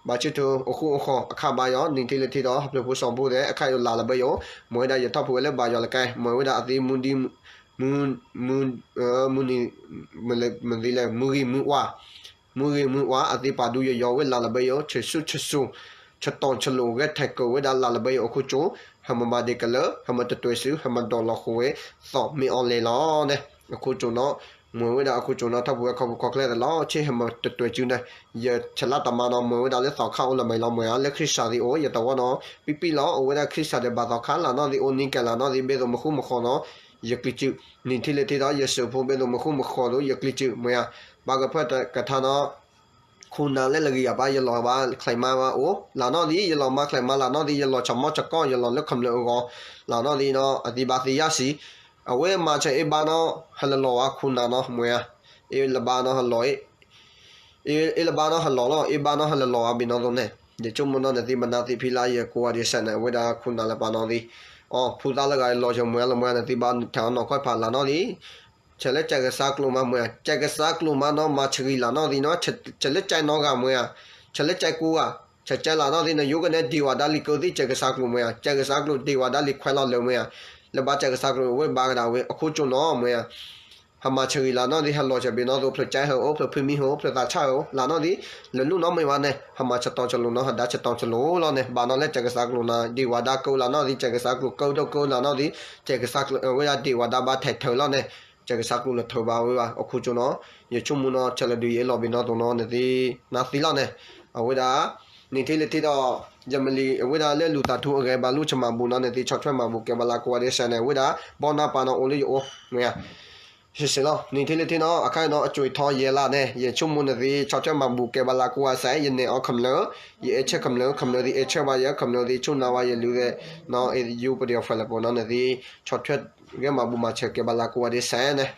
ဘၣ်ဆၢထၢၣ် အိၣ်ဃူအိၣ်ဃီၤ အခါဘၣ်ယီၤ နံၤထံၣ်လၢထံၣ်ဒီး ဟၢဖျၢၣ်ဖိစီၤဖိသ့ၣ် အခါယိၤလၢ်လၢဘၢယိၤ မ့ၢ်ဝဲဒၣ်ယထီၣ်ဖုးဝဲလၢဘၣ်ယီၤလၢကဲ မ့ၢ်ဝဲဒၣ်အသ့မူဒံ မူ မူ မုၢ်နံၤ မ့ၢ်သ့လဲၣ် မုၢ်ဂံၢ်မုၢ်ဝါ မုၢ်ဂံၢ်မုၢ်ဝါ အသ့ပာ်ဒူယယီၤဝဲလၢ်လၢဘၢယိၤ ဆဲးဆူၣ်ဆဲးဆူၣ် ဆတီၢ်ဆလိာ် ဂဲၤထဲးကၢၤဝဲဒၣ်လၢ်လၢဘၢယိၤအခိၣ်ကၠိ ဟဲမၤဘၣ်ဒ့ကလၢ ဟဲမၤတတွဲးဆူ ဟဲမၤဒိးလီၤဃိဝဲ သီၣ်မ့ၢ်အီၤလဲၣ်လီၤန့ၣ် အခိၣ်ကၠိနီၣ် မ့ၢ်ဝဲဒၣ်အခိၣ်ကၠိနီၣ် ထီၣ်ပဝဲခီဖျိခီဖျိသ့ၣ်လီၤ ဆ့ဟဲမၤတတွဲးစုန့ၣ် ယဆဲးလၢတၢ်မၤနီၣ် မ့ၢ်ဝဲဒၣ်လၢသီခါအိၣ်လၢမဲာ်လီၤ မ့ၢ်ဧါ လၢခရံာ်စၢ်သ့ၣ်အိၣ် ယတဝီနီၣ် ပံပံလီၤ အိၣ်ဝဲဒၣ်ခရံာ်စၢ်ဒီးဘၣ်သီခါလၢ်နီၣ်သ့ၣ် အိၣ်နံၤကဲလၢ်နီၣ်သ့ၣ် ဘ့ၣ်သိးမုၢ်ဃူမုၢ်ဃီနီၣ် ယကျံးစု နံၤထံၣ်လၢထံၣ်ဒီး ယစၢးဖိဘ့ၣ်သိးမုၢ်ဃူမုၢ်ဃီဒီး ယကျံးစု မ့ၢ်ဧါ ဘၣ်ကဖၢတကထါနီၣ် ခိၣ်နၢ်လၢလၢဂံၢ်အပၢ် ယလီၤဘၣ်ချံးမါဘၣ်အိၣ် လၢ်နီၣ်သ့ၣ် ယလီၤမါချံးမါ လၢ်နီၣ်သ့ၣ် ယလီၤဆၢမီၣ်ဆၢကီၢ် ယလီၤလၢခမျၢၣ်အဂီၢ် လၢ်နီၣ်သ့ၣ်နီၣ် အသ့ဘၣ်သ့ယါစံး အဝဲမၤဆၢအ့ၣ်ဘၣ်နီၣ် ဟဲလၢလီၤဝဲခိၣ်နၢ်နီၣ် မ့ၢ်ဧါ အ့ၣ်လၢဘၣ်နီၣ်ဟဲလီၤ အ့ၣ်လၢဘၣ်နီၣ်ဟဲလီၤလီၤ အ့ၣ်ဘၣ်နီၣ်ဟဲလၢလီၤဝဲဘ့ၣ်နီၣ်သိးန့ၣ် ယဆိကမိၣ်နီၣ် နသ့ၣ်မနုၤသ့ၣ်ဖံလၢယကိးဂၤဒဲးစဲးန့ၣ် အဝဲဒၣ်ခိၣ်နၢ်လၢပာ်နီၣ်သ့ၣ် အိ ဖုသၣ်လၢဂၤလီၤဆၢမ့ၢ်ဧါလီၤမ့ၢ်ဧါ နသ့ၣ်ဘၣ်ထဲးအီၤနီၢ်ခီၣ်ဖးလၢ်နီၣ်သ့ၣ် ဆဲးလၢကဲကစၢ်ကျိၤမါမ့ၢ်ဧါ ကဲကစၢ်ကျိၤမါနီၣ် မၤဆၢဂံၢ်လၢ်နီၣ်သ့ၣ်နီၣ် ဆဲးလၢကဲနီၢ်ဂၤမ့ၢ်ဧါ ဆဲးလၢကဲကိးဂၤ ဆဲးကဲလၢ်နီၣ်သ့ၣ်နီၣ် ယိၤကနဲဒ့ဝဲဒၣ်လံာ်ကၢသ့ၣ် ကဲကစၢ်ကျိၤမ့ၢ်ဧါ ကဲကစၢ်ကျိၤဒ့ဝဲဒၣ်လံာ်ခွဲးလီၤလၢမ့ၢ်ဧါ လၢဘၣ်ကဲကစၢ်ကျိၤဝဲဘၣ်ကဒၣ်ဝဲအခိၣ်ကၠိနီၣ်မ့ၢ်ဧါ ဟးမၤဆၢဂံၢ်လၢ်နီၣ်သ့ၣ် ဟဲလီၤဆဲးဘ့ၣ်နီၣ်သိး ဖျၢၣ်ကဲဟဲအိၣ် ဖျၢၣ်ဖုမံဟဲအိၣ် ဖျၢၣ်သးဆၣ်ဟဲအိၣ် လၢ်နီၣ်သ့ၣ် လၢလူၢ်နီၣ်မ့ၢ်ဘၣ်န့ၣ် ဟးမၤဆၢတီၤဆလိၤနီၣ် ဟးဒါဆၢတီၤဆလိၤလီၤန့ၣ် ဘၣ်နီၣ်လၢကဲကစၢ်ကျိၤနီၣ် ဒ့ဝဲဒၣ်ကၢလၢ်နီၣ်သ့ၣ် ကဲကစၢ်ကျိၤကၢဒိၣ်ကၢလၢ်နီၣ်သ့ၣ် ကဲကစၢ်ကျိၤဝဲဒၣ်ဒ့ဝဲဒၣ်ဘၣ်ထဲးထၢလီၤန့ၣ် ကဲကစၢ်ကျိၤလၢထၢဘၣ်ဝဲဘၣ် အခိၣ်ကၠိနီၣ် ယဆိကမိၣ်နီၣ် ဆဲးလၢဒုးယအ့ၣ်လီၤဘ့ၣ်နီၣ်သိးနီၣ် နသ့ၣ်နါသံလီၤန့ၣ် အဝဲဒၣ် နံၤထံၣ်လၢထံၣ်ဒီး ယမလံၤ အဝဲဒၣ်လၢလူၤသးထူအဂဲၤဘၣ်လူၤဆၢမၤဘူၣ်နီၣ် နသ့ၣ်ဆီၣ်ထွဲမၤဘူၣ်ကဲဘၣ်လၢကိးဂၤဒဲးစဲးန့ၣ် အဝဲဒၣ် ဘီနၢ်ပၢ်နီၣ်အိၣ်လၢယအိၣ် မ့ၢ်ဧါ စ့ၢ်လီၤ နံၣ်ထံလၢထံနီၤ အခါနီၤ အကွံာ်ထီယဲလၢ်န့ၣ် ယဆိကမိၣ်နသ့ ဆီၣ်ထွဲမၤဘူၣ်ကဲဘၣ်လၢကိးဂၤစဲး ယနဲၣ်အီၤခမျၢၣ်, ယအဲၣ်ဆၢခမျၢၣ် ခမျၢၣ်သ့ၣ်အဲၣ်ဆၢဘၣ်ယဲ ခမျၢၣ်သ့ၣ်ဆူၣ်နၤဝဲယလူၤသ့ၣ်နီၤ ယူပဒီးဖဲလဲၣ်ပူၤနီၤ နသ့ ဆီၣ်ထွဲဂဲၤမၤဘူၣ်မၤဆၢကဲဘၣ်လၢကိးဂၤဒဲးစဲးန့ၣ်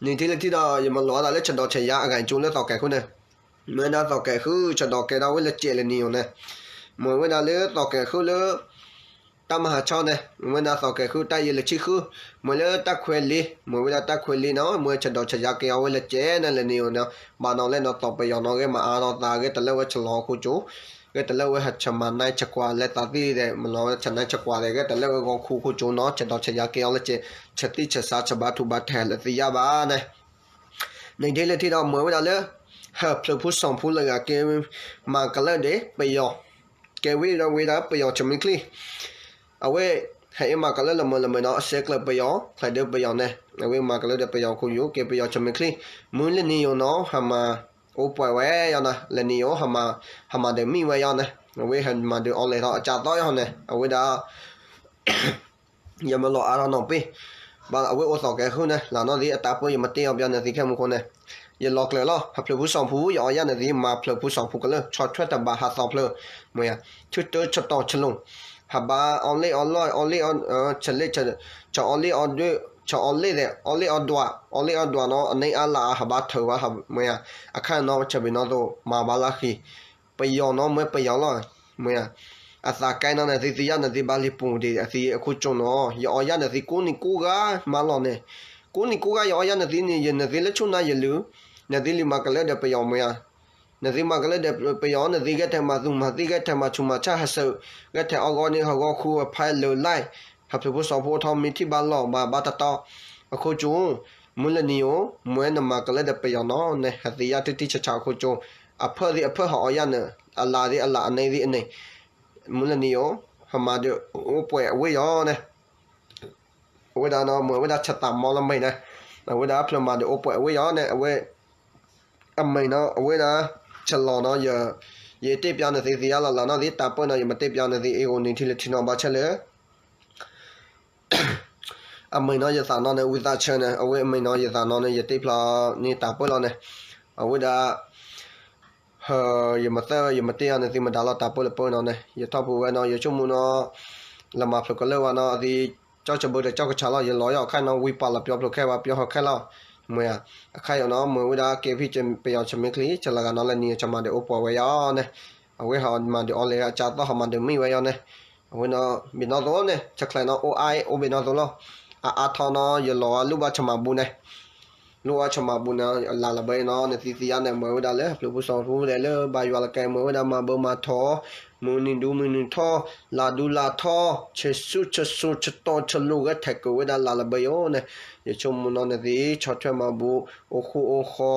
နံၣ်ထံလၢထံဒီး ယမၤလိအသးလၢဆဲးဒီးဆဲးယါအဂၤကၠိလၢသီၣ်ကဲၤဃုန့ၣ်, မ့ၢ်ဝဲဒၣ်သီၣ်ကဲၤဃု ဆဲးဒီးကဲထီၣ်ဝဲလၢကဲးလၢနံၤဧိၤန့ၣ်, မ့ၢ်ဝဲဒၣ်လၢသီၣ်ကဲၤဃုလၢ တၢ်မၤဟးဆီန့ၣ် မ့ၢ်ဝဲဒၣ်သီၣ်ကဲၤဃုတၢ်ယဲလၢဆံဃု, မ့ၢ်လၢတၢ်ခွဲးလ့, မ့ၢ်ဝဲဒၣ်တၢ်ခွဲးလ့နီၤ မ့ၢ်ဆဲးဒီးဆဲးယါကဲအီၤဝဲလၢကဲးန့ၣ်လၢနံၤဧိၤန့ၣ်, ဘၣ်နီၤလဲၣ်နီၤသီၣ်ပယီၤနီၤ ဂဲၤမၤအါထီၣ်သး ဂဲၤတလၢဝဲဆလီၤအဃိကၠိ ဂဲၤတလၢဝဲဟးဆဲးမၤနၢၤဆဲးကွၢ်လဲၤသးသ့ဒီး မၤလီၤဝဲဆဲးနၢၤဆဲးကွၢ်ဒီး ဂဲၤတလၢဝဲဂီၤခူအဃိကၠိနီၤ ဆဲးဒီးဆဲးယါကဲအီၤလၢကဲး ဆဲးသံဆဲးစါဆဲးဘါထုဘါထဲလၢသ့ၣ်ညါဘၣ်န့ၣ် နံၣ်ထံလၢထံဒီးမ့ၢ်ဝဲဒၣ်လၢ ဟၢဖျၢၣ်ဖိစီၤဖိလၢဂၤကဲ မၤကလၢဒဲးပယီၤ, ကဲဝံၤဒီးဝဲဒၣ်ပယီၤဆမံချံ, အဝဲ ဟဲအ့ၣ်မၤကလၢလၢမၢလၢမ့ၢ်နီၤ အစဲးကျၢၤပယီၤ ဖျဲးဒၢပယီၤန့ၣ် အဝဲမၤကလၢဒဲးပယီၤခိၣ်ယိၤ ကဲပယီၤဆမံချံ, မုၢ်လၢနံၤယိၤနီၤ ဟးမၤအိၣ်ပှဲၤဝဲယီၤန့ၣ် လၢနံၤယိၤ ဟးမၤဒၢးမံဝဲယီၤန့ၣ် အဝဲဟဲမၤဒၢးအီလဲၤထီၣ်အကၢ်သီယီၤန့ၣ် အဝဲဒၣ် ယမၤလိအါထီၣ်နီၢ်ပ့ၢ်, ဘၣ်အဝဲအိၣ်သီၣ်ကဲၤဃုန့ၣ် လၢနီၢ်သ့ၣ်အတၢ်ပၢၢ် ယမ့ၢ်တဲအီၤပျီနသ့ခဲမုၢ်ဃိန့ၣ်, ယလီၤကျၢၤလီၤ ဟၢဖျၢၣ်ဖိစီၤဖိ ယအီယၢ်နသ့ မၤဖျၢၣ်ဖိစီၤဖိကလၢ ဆီၣ်ထွဲတဘၣ်ဟးသီၣ်ဖျၢၣ်, မ့ၢ်ဧါ, ဆၢထၢၣ်ဆၢတီၢ်ဆလိၣ်, ဟးဘၣ်အီလ့ၣ်အီလီၢ် အီလ့ၣ်အီ ဆၢလ့ၣ် ဆၢအီလ့ၣ်အီဒၢ ဆၢအီလ့ၣ်ဒီး အီလ့ၣ်အီဒွး အီလ့ၣ်အီဒွးနီၤ အန့ၢ်အါလၢအဟးဘၣ်ထၢဘၣ် မ့ၢ်ဧါ, အခါနီၤ ဆၢဘ့ၣ်နီၣ်သိး မၤဘၣ်လၢဃံ ပယီၤနီၤ မ့ၢ်ပယီၤလီၤ, မ့ၢ်ဧါ, အသးကဲနီၤ နသ့သ့ယါ နသ့ဘၣ်လံပူၤဒံး အသ့အခိၣ်ကၠိနီၤ ယအီယၢ်နသ့ကိးနံၤကိးဂၤမၤလီၤန့ၣ်, ကိးနံၤကိးဂၤ ယအီယၢ်နသ့န့ၣ် ယနသ့လၢဆူၣ်နါယလုၢ်, နသ့လံမၤကလၢဒီးပယီၤ မ့ၢ်ဧါ, နသ့မၤကလၢဒီးပယီၤ နသ့ဂဲၤထဲမၤသူၣ်မၤသံ ဂဲၤထဲမၤဆူးမၤဆါဟးစၢၤ, ဂဲၤထဲအီဂီၢ်န့ၣ် ဟးဂီၤခူအဖဲလၢာ်လၢ်, ဟၢဖျၢၣ်ဖိစီၤဖိထီ မ့ၢ်ထံၣ်ဘၣ်လီၤဘၣ်ဘၣ်တတီ အခိၣ်ကၠိ မုၢ်လၢနံၤဧိၤ မ့ၢ်နမၤကလၢဒီးပယီၤနီၤ နဟဲသ့ယါထံထံဆးဆးအခိၣ်ကၠိ, အဖၢၣ်သ့ၣ်အဖၢၣ်ဟးအီယၢ်နၤ, အလါသ့ၣ်အလါအန့ၢ်သ့ၣ်အန့ၣ်, မုၢ်လၢနံၤဧိၤ ဟးမၤဒၢးအိၣ်ပှဲၤအဝ့ၢ်ယီၤန့ၣ်, အဝဲဒၣ်နီၤ မ့ၢ်ဝဲဒၣ်ဆၢသးမီလၢမဲာ်န့ၣ်, အဝဲဒၣ်ဖျၢၣ်မၤဒၢးအိၣ်ပှဲၤအဝ့ၢ်ယီၤန့ၣ် အဝဲ အမဲာ်နီၤ အဝဲဒၣ် ဆလီၤနီၤ ယ ယတဲပျီနသ့သ့ယါလီၤ လၢနီၢ်သ့တၢ်ပၢၢ်နီၤ ယမ့ၢ်တဲပျီနသ့ အ့ၣ်အိၣ်နံၣ်ထံလၢထံနီၤ ဘၣ်ဆၣ်လၢ အမဲာ်နီၤ ယသးနီၤန့ၣ် ဝံသးစူၤန့ၣ် အဝဲအမဲာ်နီၤ ယသးနီၤန့ၣ် ယတဲဖျါန့ၢ်တၢ်ပၢၢ်လီၤန့ၣ် အဝဲဒၣ် ဟၢ ယမ့ၢ်သၢ ယမ့ၢ်တဲအီၤန့ၣ်သ့မတၤလီၤ တၢ်ပၢၢ်လၢပၢၢ်နီၤန့ၣ် ယထီၣ်ပူၤဝဲနီၤ ယဆိကမိၣ်နီၤ လၢမၤဖျိးကလၢာ်ဝဲနီၤ အသ့ ကၠီၣ်စဘၢတကၠီၣ်ကဆးလီၤ ယလီၤယီၢ်ခဲနီၤ ဝံပာ်လီၤပျီဖျိးခဲဝဲ ပျီဟီၣ်ခဲလီၤ မ့ၢ်ဧါ အခါယီၤနီၤ မ့ၢ်ဝဲဒၣ် ကဲဖံးပယီၤဆမံချံ ဆလဂၤနီၤ လၢနံၤယဆမၤဒၢးအိၣ်ပှဲၤဝဲယီၤန့ၣ် အဝဲဟးမၤဒၢးအီၤလဲၤအကၢ်သီၣ် ဟးမၤဒၢးမံဝဲယီၤန့ၣ် အဝဲနီၤ ဘ့ၣ်နီၣ်သိးန့ၣ် ဆဲးချဲးနီၤ အိၣ်အါ အိၣ်ဘ့ၣ်နီၣ်သိးလီၤ အအါထီၣ်နီၤ ယလီၤဝဲလူၢ်ဘၣ်ဆမးဘူးန့ၣ် လူၢ်ဘၣ်ဆမးဘူးန့ၣ် လၢလၢဘၢနီၤ နသံသံယါန့ၣ် မ့ၢ်ဝဲဒၣ်လၢ ဖျိးဖိစီၤဖိဒဲးလၢ ဘၣ်ယွၤလၢကဲ မ့ၢ်ဝဲဒၣ်မၤဘၢမၤထီၣ် မုၢ်နံၤဒူမုၢ်နံၤထီၣ် လါဒူလါထီၣ် ဆဲးဆူၣ်ဆဲးစိၤ ဆတီၢ်ဆလိၤ ဂဲၤထဲးက့ၤဝဲဒၣ်လၢလၢဘၢယိၤန့ၣ် ယဆိကမိၣ်နီၤ နသံ ဆီၣ်ထွဲမၤဘူး အိၣ်ဃူအိၣ်ဃီ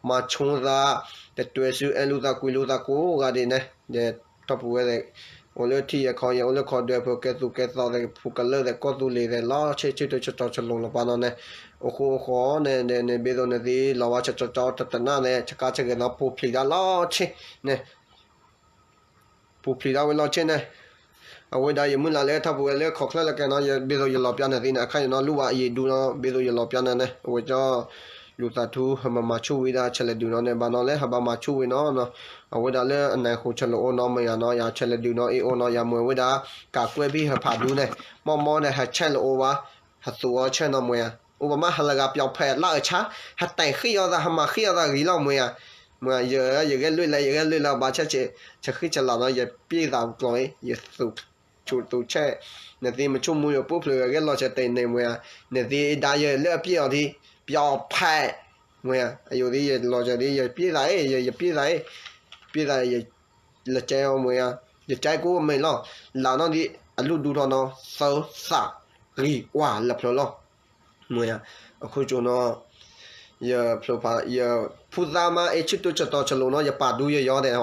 မၤဆိသး တတွဲၤဆူအဲၣ်လူၤသးကွံလူၤသးကိးဂၤဒဲးန့ၣ် ယထီၣ်ပူၤဝဲ အိၣ်လၢထံယဲၢ်ခီယဲၢ် အိၣ်လၢခီဒွဲၣ်ဖိ ကဲသူၣ်ကဲသီသဲး ဖူကလၢာ်သဲး ကီၢ်သူလ့ၤသဲး လီၤဆ့ ဆၢထၢၣ်ဆတီၢ်ဆလိၤလီၤပာ်နီၤန့ၣ် အိၣ်ဃူအိၣ်ဃီန့ၣ် န့ၣ် ဘ့ၣ်သိးနသံ လီၤဝါဆတီၢ်ဆတီၢ်တတနၢ်န့ၣ် ဆကါဆဂဲၤနီၤ ပူၤဖျံးဒၣ်လီၤဆ့န့ၣ် ပူၤဖျံးဒၣ်ဝဲလီၤဆ့န့ၣ် အဝဲဒၣ်ယမုၢ်လၢ်လၢထီၣ်ပူၤဝဲလၢခီၣ်ချၢလၢကဲနီၤ ဘ့ၣ်သိးယလီၤပျါနသံန့ၣ် အခါယနီၤ လူၢ်ဘၣ်အယံၤဒူနီၤ ဘ့ၣ်သိးယလီၤပျါနၤန့ၣ် အဝဲကၠီ လူၤသးထူ ဟဲမၤမၤဆူၣ်ဝံၤဒၣ်ဆဲးလဲၤဒုးနီၤန့ၣ် ဘၣ်နီၤလၢဟးဘၣ်မၤဆူၣ်ဝံၤနီၤ အဝဲဒၣ်လၢအနၢ်ဟူဆဲးလဲၤအိၣ်နီၤ မ့ၢ်ယါနီၤ ယၤဆဲးလဲၤဒုးနီၤ အ့ၣ်အိၣ်နီၤ ယၤမ့ၢ်ဝဲဒၣ် ကးကွဲၢ်ဖံးဟၢဖးဒူန့ၣ် မီၢ်မီၢ်န့ၣ် ဟးဆဲးလဲၤအိၣ်ဘၣ် ဟးသူအီၤဆဲးနီၤမ့ၢ်ယါ အိၣ်ဘၣ်မးဟးလၢဂၤပျီဖဲးလၢအဆါ ဟးတဲာ်ဃံအီၤသး ဟးမၤဃံအီၤသးဂ့ၤလီၤမ့ၢ်ယါ မ့ၢ်ယဲ ယဂဲၤလွံၢ်လဲၣ် ယဂဲၤလွံၢ်လၢဘၣ်ဆၣ်ဆဲး ဆဃံဆလးနီၤ ယပျ့ၢ်သးကျီၤအံၤ ယသူၣ်ဆူၣ်သူၣ်ဆဲး နသ့မဆိကမိၣ်ယပူၤဖျိးဂဲၤလီၤဆဲးတဲာ်န့ၣ်မ့ၢ်ယါ နသ့ဒါယဲလၢအပျ့ၢ်အီၤဒံး ပျီဖဲး မ့ၢ်ယါ အယိာ်ဒ်ယလီၤဆဲးဒ် ယပျ့ၢ်သးအံၤ ယ ယပျ့ၢ်သးအံၤ ပျ့ၢ်သး ယ လၢကဲအီၤမ့ၢ်ယါ ယကဲကိးမ့ၢ်လီၤ လၢနီၢ်ဒ် အလုၢ်ဒူထီၣ်နီၤ သၢသး ဂံၢ်ဝါလၢဖျၢၣ်လီၤ မ့ၢ်ယါ အခိၣ်ကၠိနီၤ ယဖျိးဖး ယဖုသးမါအ့ၣ်ဆၢထၢၣ်ဆတီၢ်ဆလိၤနီၤ ယပာ်ဒူယယီၤဒဲး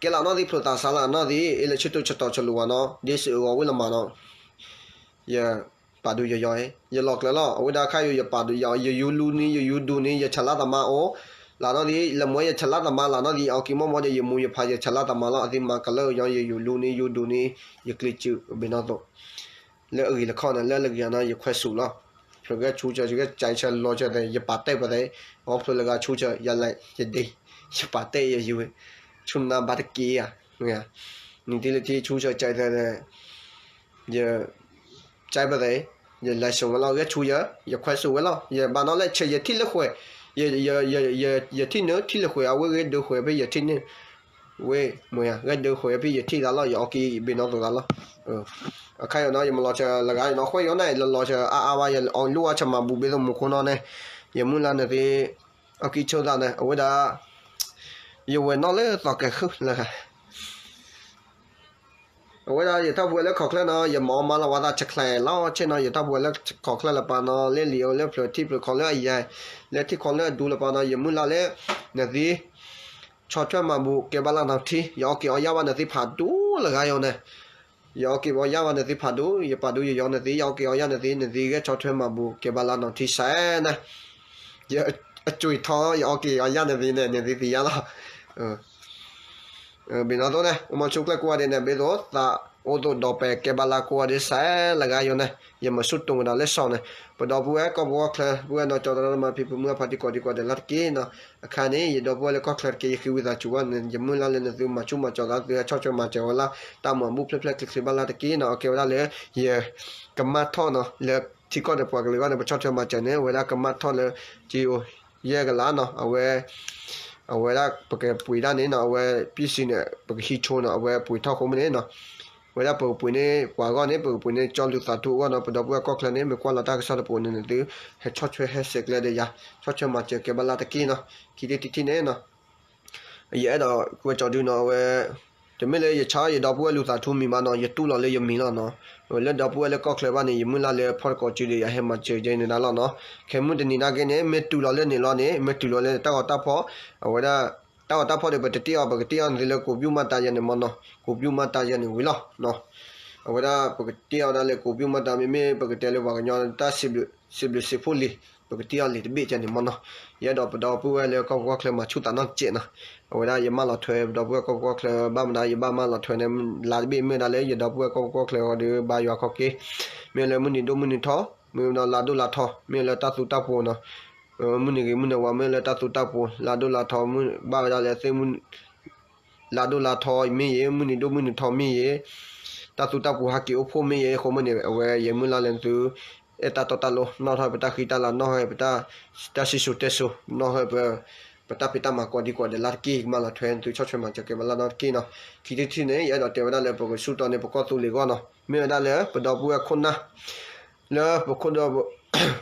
ကဲလီၤနီၢ်ဒ်ဖျိးသးစးလၢနီၢ်ဒ် အ့ၣ်လၢဆၢထၢၣ်ဆတီၢ်ဆလိၤဝဲနီၤ ဒ်စ့ၢ်အဂီၤဝံၤလၢမၤနီၤ ယပာ်ဒူယယီၤအံၤ ယလီၤကျၢၤလီၤ အဝဲဒၣ်ခါယိၤယပာ်ဒူယယီၤ ယယူလူန့ၣ် ယယူဒူန့ၣ် ယဆလါသမါအိၣ် လၢနီၢ်ဒ် လၢမ့ၢ်ယဆလါသမါလၢနီၢ်ဒ် အီၤက့ၤမီၢ်မီၢ်ဒီး ယမူယဖးယဆလါသမါလီၤ အသ့မၤကလၢာ်ယီၤ ယယူလူန့ၣ် ယူဒူန့ၣ် ယကျံးစူးဘ့ၣ်နီၣ်သိး လၢအဂ့ၢ်လၢခီၣ်န့ၣ် လၢလၢဂ့ၤနီၤ ယခွဲးစူးလီၤ. ဖျၢၣ်ဂဲၤဆူၣ်စၢၤ ယဂဲၤကၠဲးဆၢလီၤစၢၤသဲး ယပာ်တဲာ်ပသဲး, အီဖျၢၣ်လၢဂၤဆူၣ်စၢၤ ယလဲၤယဒ့, ယပာ်တဲာ်ယယဝဲ, ဆူၣ်နါဘၣ်တက့ၢ်ဧါ, နံၤထံလၢထံဆူၣ်စၢၤကၠဲးသဲး ယ ကၠဲးပသဲး, ယလဲၤဆူၣ်ဝဲလီၤ ဂဲၤဆူၣ်ယၤ ယခွဲးစူးဝဲလီၤ. ယဘၣ်နီၤလၢဆဲး ယထံၣ်လၢဃဲၤ, ယထံၣ်နုာ်ထံၣ်လၢဃဲၤ အဝဲဂဲၤဒုးဃဲၤဖဲယထံၣ်န့ၣ်, ဝဲမ့ၢ်ဧါ ဂဲၤဒုးဃဲၤဖဲယထံၣ်သးလီၤ ယအီက့ၤဘ့ၣ်နီၣ်သိးသးလီၤ. အခါယနီၤ ယမၤလီၤစၢၤလၢဂၤနီၤ ဃဲၤယီၤန့ၣ် လီၤလီၤစၢၤအါအါဘၣ် ယအီၣ်လူၤအီၣ်ဆၢမၤဘူၣ်ဘ့ၣ်သိးမူခိၣ်နီၤန့ၣ်, ယမုၢ်လၢ်နသ့ အီကံဆိသးန့ၣ် အဝဲဒၣ် ယဝဲၢ်နီၣ်လၢသီကဲၤဃုလၢဂၤ အဝဲဒၣ်ယထီၣ်ပှဲၤလၢခီၣ်ချၢနီၤ ယမၤအီၣ်မၤလီၤဝဲသးဆဲးချဲးလီၤဆဲးနီၤ ယထီၣ်ပှဲၤလၢခီၣ်ချၢလၢပၢ်နီၤ လၢလံာ်အိၣ်လၢဖျၢၣ်ထံဖျၢၣ်ခီၣ်လၢအယဲၢ် လၢထံခီၣ်လၢအဒူလၢပၢ်နီၤ ယမုၢ်လၢ်လၢ နသ့ ဆီၣ်ထွဲမၤဘူၣ်ကဲဘၣ်လၢနီၣ်ထံ ယအီက့ၤအီယၢ်ဘၣ်နသ့ဖးဒိၣ်လၢဂၤယီၤန့ၣ် ယအီက့ၤအီယၢ်ဘၣ်နသ့ဖးဒိၣ် ယပာ်ဒိၣ်ယယီၤနသ့ ယအီက့ၤအီယၢ်နသ့ နသ့ဂဲၤဆီၣ်ထွဲမၤဘူၣ်ကဲဘၣ်လၢနီၣ်ထံစဲးန့ၣ် ယအကွံာ်ထီ ယအီက့ၤအီယၢ်နသ့န့ၣ် နသ့သ့ယါလီၤ ဘ့ၣ်နီၣ်သိးန့ၣ် အိၣ်မီဆိကျဲကိးဂၤဒဲးန့ၣ် ဘ့ၣ်သိးသးအိၣ်သိးဒီးပဲာ်ကဲဘၣ်လၢကိးဂၤဒဲးစဲးလၢဂၤယီၤန့ၣ် ယမၤဆူၣ်တိၢ်ဝဲဒၣ်လၢစီၤန့ၣ် ပဒီပုၢ်ဝဲၢ်ကီၢ်ပူၤကီၢ်ချၢ ပုၢ်ဝဲၢ်နီၢ်ကၠီတရၢမၤဖံးဖုမုၢ်ဖးတံၢ်ကီၢ်တံၢ်ကီၢ်ဒဲးလၢတက့ၢ်နီၤ အခါန့ၣ် ယဒီပုၢ်ဝဲၢ်လၢကီၢ်ချၢတက့ၢ် ယဃ့ဝံသးစူၤဝဲန့ၣ် ယမုၢ်လၢ်လၢနသုမၤဆူၣ်မၤစီၤသး သုဟဲဆီၣ်ထွဲမၤစၢၤဝဲလၢ တၢ်မၤဘူၣ်ဖျဲၣ်ဖျဲၣ်ချ့ချ့ဘၣ်လၢတက့ၢ်နီၤ အကဲဝဲဒၣ်လၢ ယ ကမၣ်ထီၣ်နီၤ လၢထံကီၢ်ဒီးပှၤကလုာ်အဂီၢ်န့ၣ် ပဆီၣ်ထွဲမၤစၢၤန့ၣ် အဝဲဒၣ်ကမၣ်ထီၣ်လၢ ကၠံအိၣ် ယဲၢ်ကလးနီၤ အဝဲ အဝဲဒၣ်ပကပှ့ၤဒၣ်န့ၣ်နီၤ အဝဲ ပံစံန့ၣ် ပကဟံးဆိနီၤ အဝဲပှ့ၤထီၣ်ဃိမ့ၢ်န့ၣ်နီၤ ဝဲဒၣ်ပကပှ့ၤန့ၢ်ပှၤအဂီၢ်န့ၣ် ပကပှ့ၤန့ၢ်ကၠီလူၤသးထူအဂီၢ်နီၤ ပဒီပုၢ်ဝဲၢ်ကီၢ်ချၢန့ၣ် မ့ၢ်ကွၢ်လီၤတၢ်ကစီၣ်တပူၤန့ၣ် နသု ဟဲဆီၣ်ထွဲဟဲဆဲးကျဲဒီးယၤ ဆီၣ်ထွဲမၤစၢၤကဲဘၣ်လၢတက့ၢ်နီၤ ခံထံၣ်တထံၣ်န့ၣ်နီၤ ယအဲၣ်ဒိးကွဲးကၠီဒုနီၤ အဝဲ တမ့ၢ်လၢယဆါယဒီပုၢ်ဝဲၢ်လူၤသးထူမံၤဘၣ်နီၤ ယတူၢ်လီၤလၢယမံၤလီၤနီၤ လၢဒီပုၢ်ဝဲၢ်လၢကီၢ်ချၢဘၣ်န့ၣ် ယမုၢ်လၢ်လၢဖီတကိးစုဒီးယၤဟဲမၤစၢၤကဲန့ၣ်ဒၣ်လီၤနီၤ ခဲမုၢ်တနံၤနာ်က့န့ၣ် မ့ၢ်တုၤလီၤလၢန့ၣ်လီၤန့ၣ် မ့ၢ်တုၤလီၤလၢတၢ်ဂီၤတၢ်ဖီၣ် အဝဲဒၣ် တၢ်ဂီၤတၢ်ဖီၣ်ဒီး ပတတ့ၢ်အီၤ ပကတ့ၢ်အီၤန့ၣ်လၢကိးပူၤမၤတၢ်ယဲန့ၣ်မ့ၢ်နီၤ ကိးပူၤမၤတၢ်ယဲန့ၣ်ဝံၤလီၤ အဝဲဒၣ်ပကတ့ၢ်အီၤဒၣ်လၢကိးပူၤမၤတၢ် မ့မ့ၢ်ပကတဲလၢပှၤကညီတၢ် စံးဘျုးစံးဖှိၣ်လံာ် ပကတ့ၢ်အီၤလံာ်တဘ့ၣ်ကဲန့ၣ်မ့ၢ်နီၤ ယအဲၣ်ဒိးပဒီပုၢ်ဝဲၢ်လၢကီၢ်ပူၤကီၢ်ချၢမၤဆူၣ်သးနီတစဲးနီၤ အဝဲဒၣ်ယမၢလီၤထွဲပဒီပုၢ်ဝဲၢ်ကီၢ်ပူၤကီၢ်ချၢဘၣ်မနုၤ ယဘၣ်မၢလီၤထွဲန့ၣ် လါတဘ့ၣ်မ့ၢ်ဝဲဒၣ်လၢ ယဒီပုၢ်ဝဲၢ်ကီၢ်ပူၤကီၢ်ချၢအဂီၢ်ဒီးဘါယွၤခီၣ်က့ၤ မ့ၢ်လၢမုၢ်နံၤဒိၣ်မုၢ်နံၤထီ မ့ၢ်ဝဲဒၣ်လါဒိၣ်လါထီ မ့ၢ်လၢတၢ်သူတၢ်ပှိၤနီၤ မုၢ်နံၤဂ့ၤမုၢ်နံၤဝါ မ့ၢ်လၢတၢ်သူတၢ်ပှိၤ လါဒိၣ်လါထီ ဘၣ်ဝဲဒၣ်လၢသ့ၣ်မုၢ် လါဒိၣ်လါထီမ့ၢ်ဂ့ၤ မုၢ်နံၤဒိၣ်မုၢ်နံၤထီမ့ၢ်ဂ့ၤ တၢ်သူတၢ်ပှိၤဟးက့ၤအိၣ်ဖှိၣ်မ့ၢ်ဂ့ၤ အဃိမ့ၢ်န့ၣ် အဝဲယမုၢ်လၢ်လၢနသု အဲၣ်တၢ်တီတၢ်လိၤ နီၣ်ထီၣ်ပတၢ်ဃံတၢ်လၤ နီၣ်ထီၣ်ပတၢ် တၢ်စံၣ်စိၤတဲစိၤ နီၣ်ထီၣ်ပ ပတၢ်ဖံးတၢ်မၤကိးဒံကိးဒဲးလၢတက့ၢ် ကမၢလီၤထွဲနသုဆီၣ်ထွဲမၤစၢၤကဲဘၣ်လၢနီတက့ၢ်နီၤ ခံထံၣ်တထံၣ်န့ၣ် ယအဲၣ်ဒိးတဲဝဲဒၣ်လၢပကဆူၣ်တီန့ၣ် ပကီၢ်သူလ့ၤအဂီၢ်နီၤ မ့ၢ်ဝဲဒၣ်လၢပဒီပုၢ်ဝဲၢ်ခိၣ်နၢ် လၢပခိၣ်ဒီ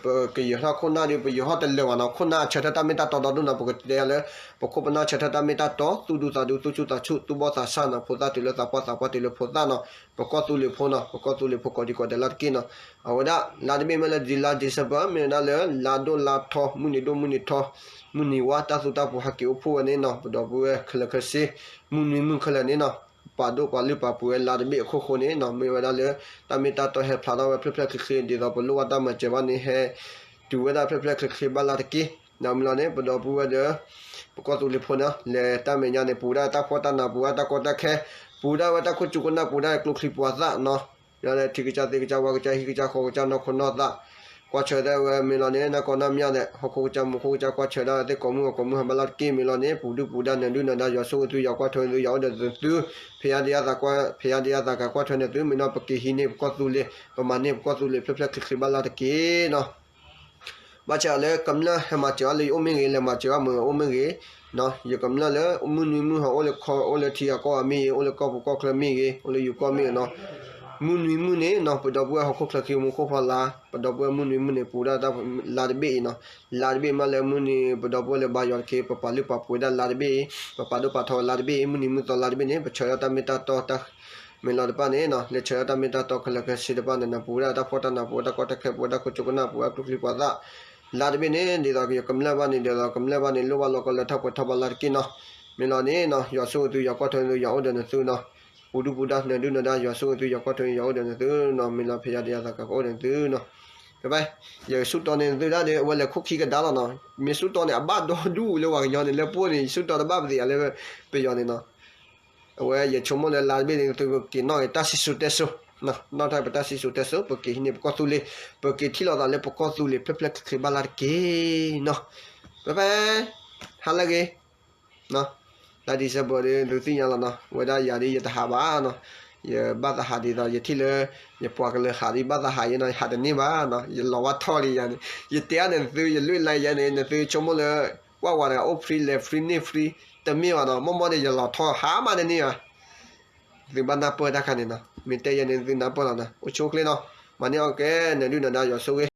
ပကယၢၤထီၣ်ခိၣ်နၢ်ဒီး ပယၢၤထီၣ်တလၢာ်ဘၣ်နီၤ ခိၣ်နၢ်ဆၢထၢၣ်တၢ်မ့ၢ်တၢ်တီဒီဒူၣ်နီၤ ပကတဲလၢ ပခိၣ်ပနၢ်ဆၢထၢၣ်တၢ်မ့ၢ်တၢ်တီ သူၣ်ဒူသးဒူ သူၣ်ဆူၣ်သးဆူၣ် သူၣ်ဘီၣ်သးစၢ်နီၤ ဖိသၣ်တုၤလၢသးပှၢ် သးပှၢ်တုၤလၢဖိသၣ်နီၤ ပကီၢ်သူလ့ၤဖိနီၤ ပကီၢ်သူလ့ၤဖိကိးဒံကိးဒဲးလၢတက့ၢ်နီၤ အဝဲဒၣ် လါတဘ့ၣ်မ့ၢ်လၢ လါ December မ့ၢ်ဝဲဒၣ်လၢ လါဒိၣ်လါထီ မုၢ်နံၤဒိၣ်မုၢ်နံၤထီ မုၢ်နံၤဝါ တၢ်သူတၢ်ပှိၤဟးက့ၤအိၣ်ဖှိၣ်ဝဲန့ၣ်နီၤ ပဒီပုၢ်ဝဲၢ်ခဲလၢာ်ခဲဆ့ မုၢ်နွံမုၢ်ခဲလၢာ်န့ၣ်နီၤ ပာ်ဒိၣ်ပာ်လုၢ်ပာ်ပှ့ၤဝဲလါတဘ့ၣ်အခိၣ်ဃိန့ၣ်နီၤ မ့ၢ်ဝဲဒၣ်လၢ တၢ်မ့ၢ်တၢ်တီဟဲဖျါထီၣ်ဝဲဖျဲၣ်ဖျဲၣ်ချ့ချ့ ဒ်သိးပလိၣ်ဘၣ်တၢ်မၤစၢၤဘၣ်န့ၣ် ဟဲတုၤဝဲဒၣ်ဖျဲၣ်ဖျဲၣ်ချ့ချ့ဘၣ်လၢတက့ၢ် နီၤ မ့ၢ်လီၤန့ၣ် ပဒီပုၢ်ဝဲၢ်ဒီး ပကီၢ်သူလ့ၤဖိန့ၣ် လဲၤတၢ်မဲာ်ညါန့ၣ် ပူၤဒၣ်တၢ်ဖှီၣ်တၢ်နး ပူၤဒၣ်တၢ်ကီတၢ်ခဲ ပူၤဒၣ်ဝဲတၢ်ခိၣ်ကၠူကနၣ် ပူၤဒၣ်ကျိချံပှၤသၣ်နီၤ ယထံကစၢ်သ့ကစၢ် ဝၢကစၢ် ဟံၣ်ကစၢ် ဃီကစၢ် နီၢ်ခိနီၢ်သး ကွၢ်ဆၢဒၣ်ဝဲမ့ၢ်လီၤန့ၣ် နၢ်ကီနၢ်မၠၣ်ဒီး ဟီၣ်ခိၣ်ကစၢ်မူခိၣ်ကစၢ် ကွၢ်ဆၢဒၣ်ဝဲသ့ၣ်ကိးမုၢ်ဂီၤကိးမုၢ်ဟါဘၣ်လၢတက့ၢ် မ့ၢ်လီၤန့ၣ် ပူၤဒုၣ်ပူၤဒါ နၢၤဒုၣ်နၢၤဒါ ယွၤဆိၣ်ဂ့ၤသု ယွၤကွၢ်ထွဲသု ယွၤအိၣ်ဒီးသု ဖဲယါဒံးယါသးကွၢ် ဖဲယါဒံးယါသးကကွၢ်ထွဲန့ၣ်သု မ့ၢ်နီၤ ပက့ၤဟံးန့ၢ်ပကီၢ်သူလ့ၤ ပမၤန့ၢ်ပကီၢ်သူလ့ၤ ဖျဲၣ်ဖျဲၣ်ချ့ချ့ဘၣ်လၢတက့ၢ်နီၤ ဘၣ်ဆၣ်လၢကမျၢၢ်ဟဲမၤစၢၤအီၤလၢယအိၣ်မ့ၢ်ဂ့ၤ လဲၤမၤစၢၤအီၤမ့ၢ်အိၣ်မ့ၢ်ဂ့ၤ, ယကမျၢၢ်လၢမုၢ်နွံမုၢ်ဟီၣ်အိၣ်လၢခီ အိၣ်လၢထံဂၤကီၢ်ဂၤမ့ၢ်ဂ့ၤ, အိၣ်လၢကီၢ်ပူၤကီၢ်ချၢမ့ၢ်ဂ့ၤ, အိၣ်လၢယိၤကီၢ်မ့ၢ်ဂ့ၤနီၤ, မုၢ်နွံမုၢ်န့ၣ်နီၤ ပဒီပုၢ်ဝဲၢ်ဟီၣ်ခိၣ်ချၢခံမူခိၣ်ဖီလာ် ပဒီပုၢ်ဝဲၢ်မုၢ်နွံမုၢ်န့ၣ် ပူၤဒၣ်တၢ်လါတဘ့ၣ်အံၤနီၤ, လါတဘ့ၣ်မးလၢမုၢ်နွံ ပဒီပုၢ်ဝဲၢ်လၢဘါယွၤတက့ၢ် ပပာ်လုၢ်ပာ်ပှ့ၤဒၣ်လါတဘ့ၣ်အံၤ ပပာ်ဒိၣ်ပာ်ထီဝဲလါတဘ့ၣ်အံၤ မုၢ်နွံမုၢ်သီလါတဘ့ၣ်န့ၣ် ပဆၢဒၣ်တၢ်မ့ၢ်တၢ်တီတၢ် မ့ၢ်လီၤတဖၣ်န့ၣ်နီၤ လဲၤဆၢဒၣ်တၢ်မ့ၢ်တၢ်တီခဲလၢာ်ခဲဆ့တဖၣ်န့ၣ်နီၤ ပူၤဒၣ်တၢ်ဖှီၣ်တၢ်နး ပူၤဒၣ်တၢ်ကီတၢ်ခဲ ပူၤဒၣ်တၢ်ခိၣ်ကၠိကနၣ် ပူၤဒၣ်ကျိချံပှၤသၣ် လါတဘ့ၣ်န့ၣ် ဒ်သိးကယကမျၢၢ်ဘၣ်န့ၣ် ဒ်သိးကမျၢၢ်ဘၣ်န့ၣ် လိၣ်ဘၣ်လီၢ်ကီလၢထီၣ်ပှဲၤထီၣ်ဘၣ်လါတက့ၢ်နီၤ. မ့ၢ်လီၤန့ၣ်နီၤ ယွၤဆိၣ်ဂ့ၤသု ယွၤကွၢ်ထွဲသု ယွၤအိၣ်ဒီးနသုနီၤ, ပူၤဒုၣ်ပူၤဒါ နၢၤဒုၣ်နၢၤဒါ ယွၤဆိၣ်ဂ့ၤသု ယွၤကွၢ်ထွဲ ယွၤအိၣ်ဒီးနသုနီၤ, မ့ၢ်လီၤဖဲယၤဒံးယၤသးကအိၣ်ဒီးနသုနီၤ. ကဘၣ် ယကဆူၣ်တီန့ၣ်သုဒၣ်ဒီး အဝဲလဲၤခိၣ်ခံကဒါလီၤနီၤ, မ့ၢ်ဆူၣ်တီန့ၣ် အဘၣ်ဒီဒူၣ်လၢပှၤကညီန့ၣ် လၢပှိၢ်န့ၣ် ယဆူၣ်တီတဘၣ်ပသ့ၣ်ညါလၢပယီၤန့ၣ်နီၤ. အဝဲယဆိကမိၣ်လၢလါတဘ့ၣ်န့ၣ် သုကက့ၤနီၣ်က့ၤတၢ်စံၣ်စိၤတဲစိၤ နီၣ်ထီၣ်ပတၢ်စံၣ်စိၤတဲစိၤ ပက့ၤဟံးန့ၢ်ပကီၢ်သူလ့ၤ, ပက့ၤထံၣ်လိာ်သးလၢပကီၢ်သူလ့ၤ ဖျၢၣ်ဖျၢၣ်ချ့ချ့ဘၣ်လၢ်တက့ၢ်နီၤ. ပဖဲ ဟါလၢအဂ့ၤ လါ December ဒီး သုသ့ၣ်ညါလီၤနီၤ, ဝဲဒၣ်ယၤဒီး ယတဟးဘၣ်နီၤ. ယဘၣ်သးဟးဒ်သိး ယထံၣ်လၢ ယပှၤကလုာ်ဟးဒီး ဘၣ်သးဟးယဲနီၤ, ယဟးတန့ၢ်ဘၣ်နီၤ. ယလီၤဝါထီၣ်လံယၤန့ၣ်, ယတဲအါန့ၣ်သု ယလွံၢ်လါယဲန့ၣ် နသုဆိကမိၣ်လၢ ကွၢ်ဝဲတဂၤအိၣ် free လဲၤ free န့ၢ် free တမ့ၢ်ဘၣ်နီၤ. မ့ၢ်မ့ၢ်ဒီး ယလီၤထီၣ်ဟးမးတန့ၢ်ဘၣ်. သုဘၣ်နၢ်ပၢၢ်တၢ်ခါန့ၣ်နီၤ, မ့ၢ်တဲယဲန့ၣ် သုနၢ်ပၢၢ်လီၤနီၤ. အိၣ်ဆူၣ်အိၣ်ချ့နီၤ, မၤန့ၢ်အီၣ်ကဲ နဒုၣ်နဒါယွၤဆိၣ်ဂ့ၤ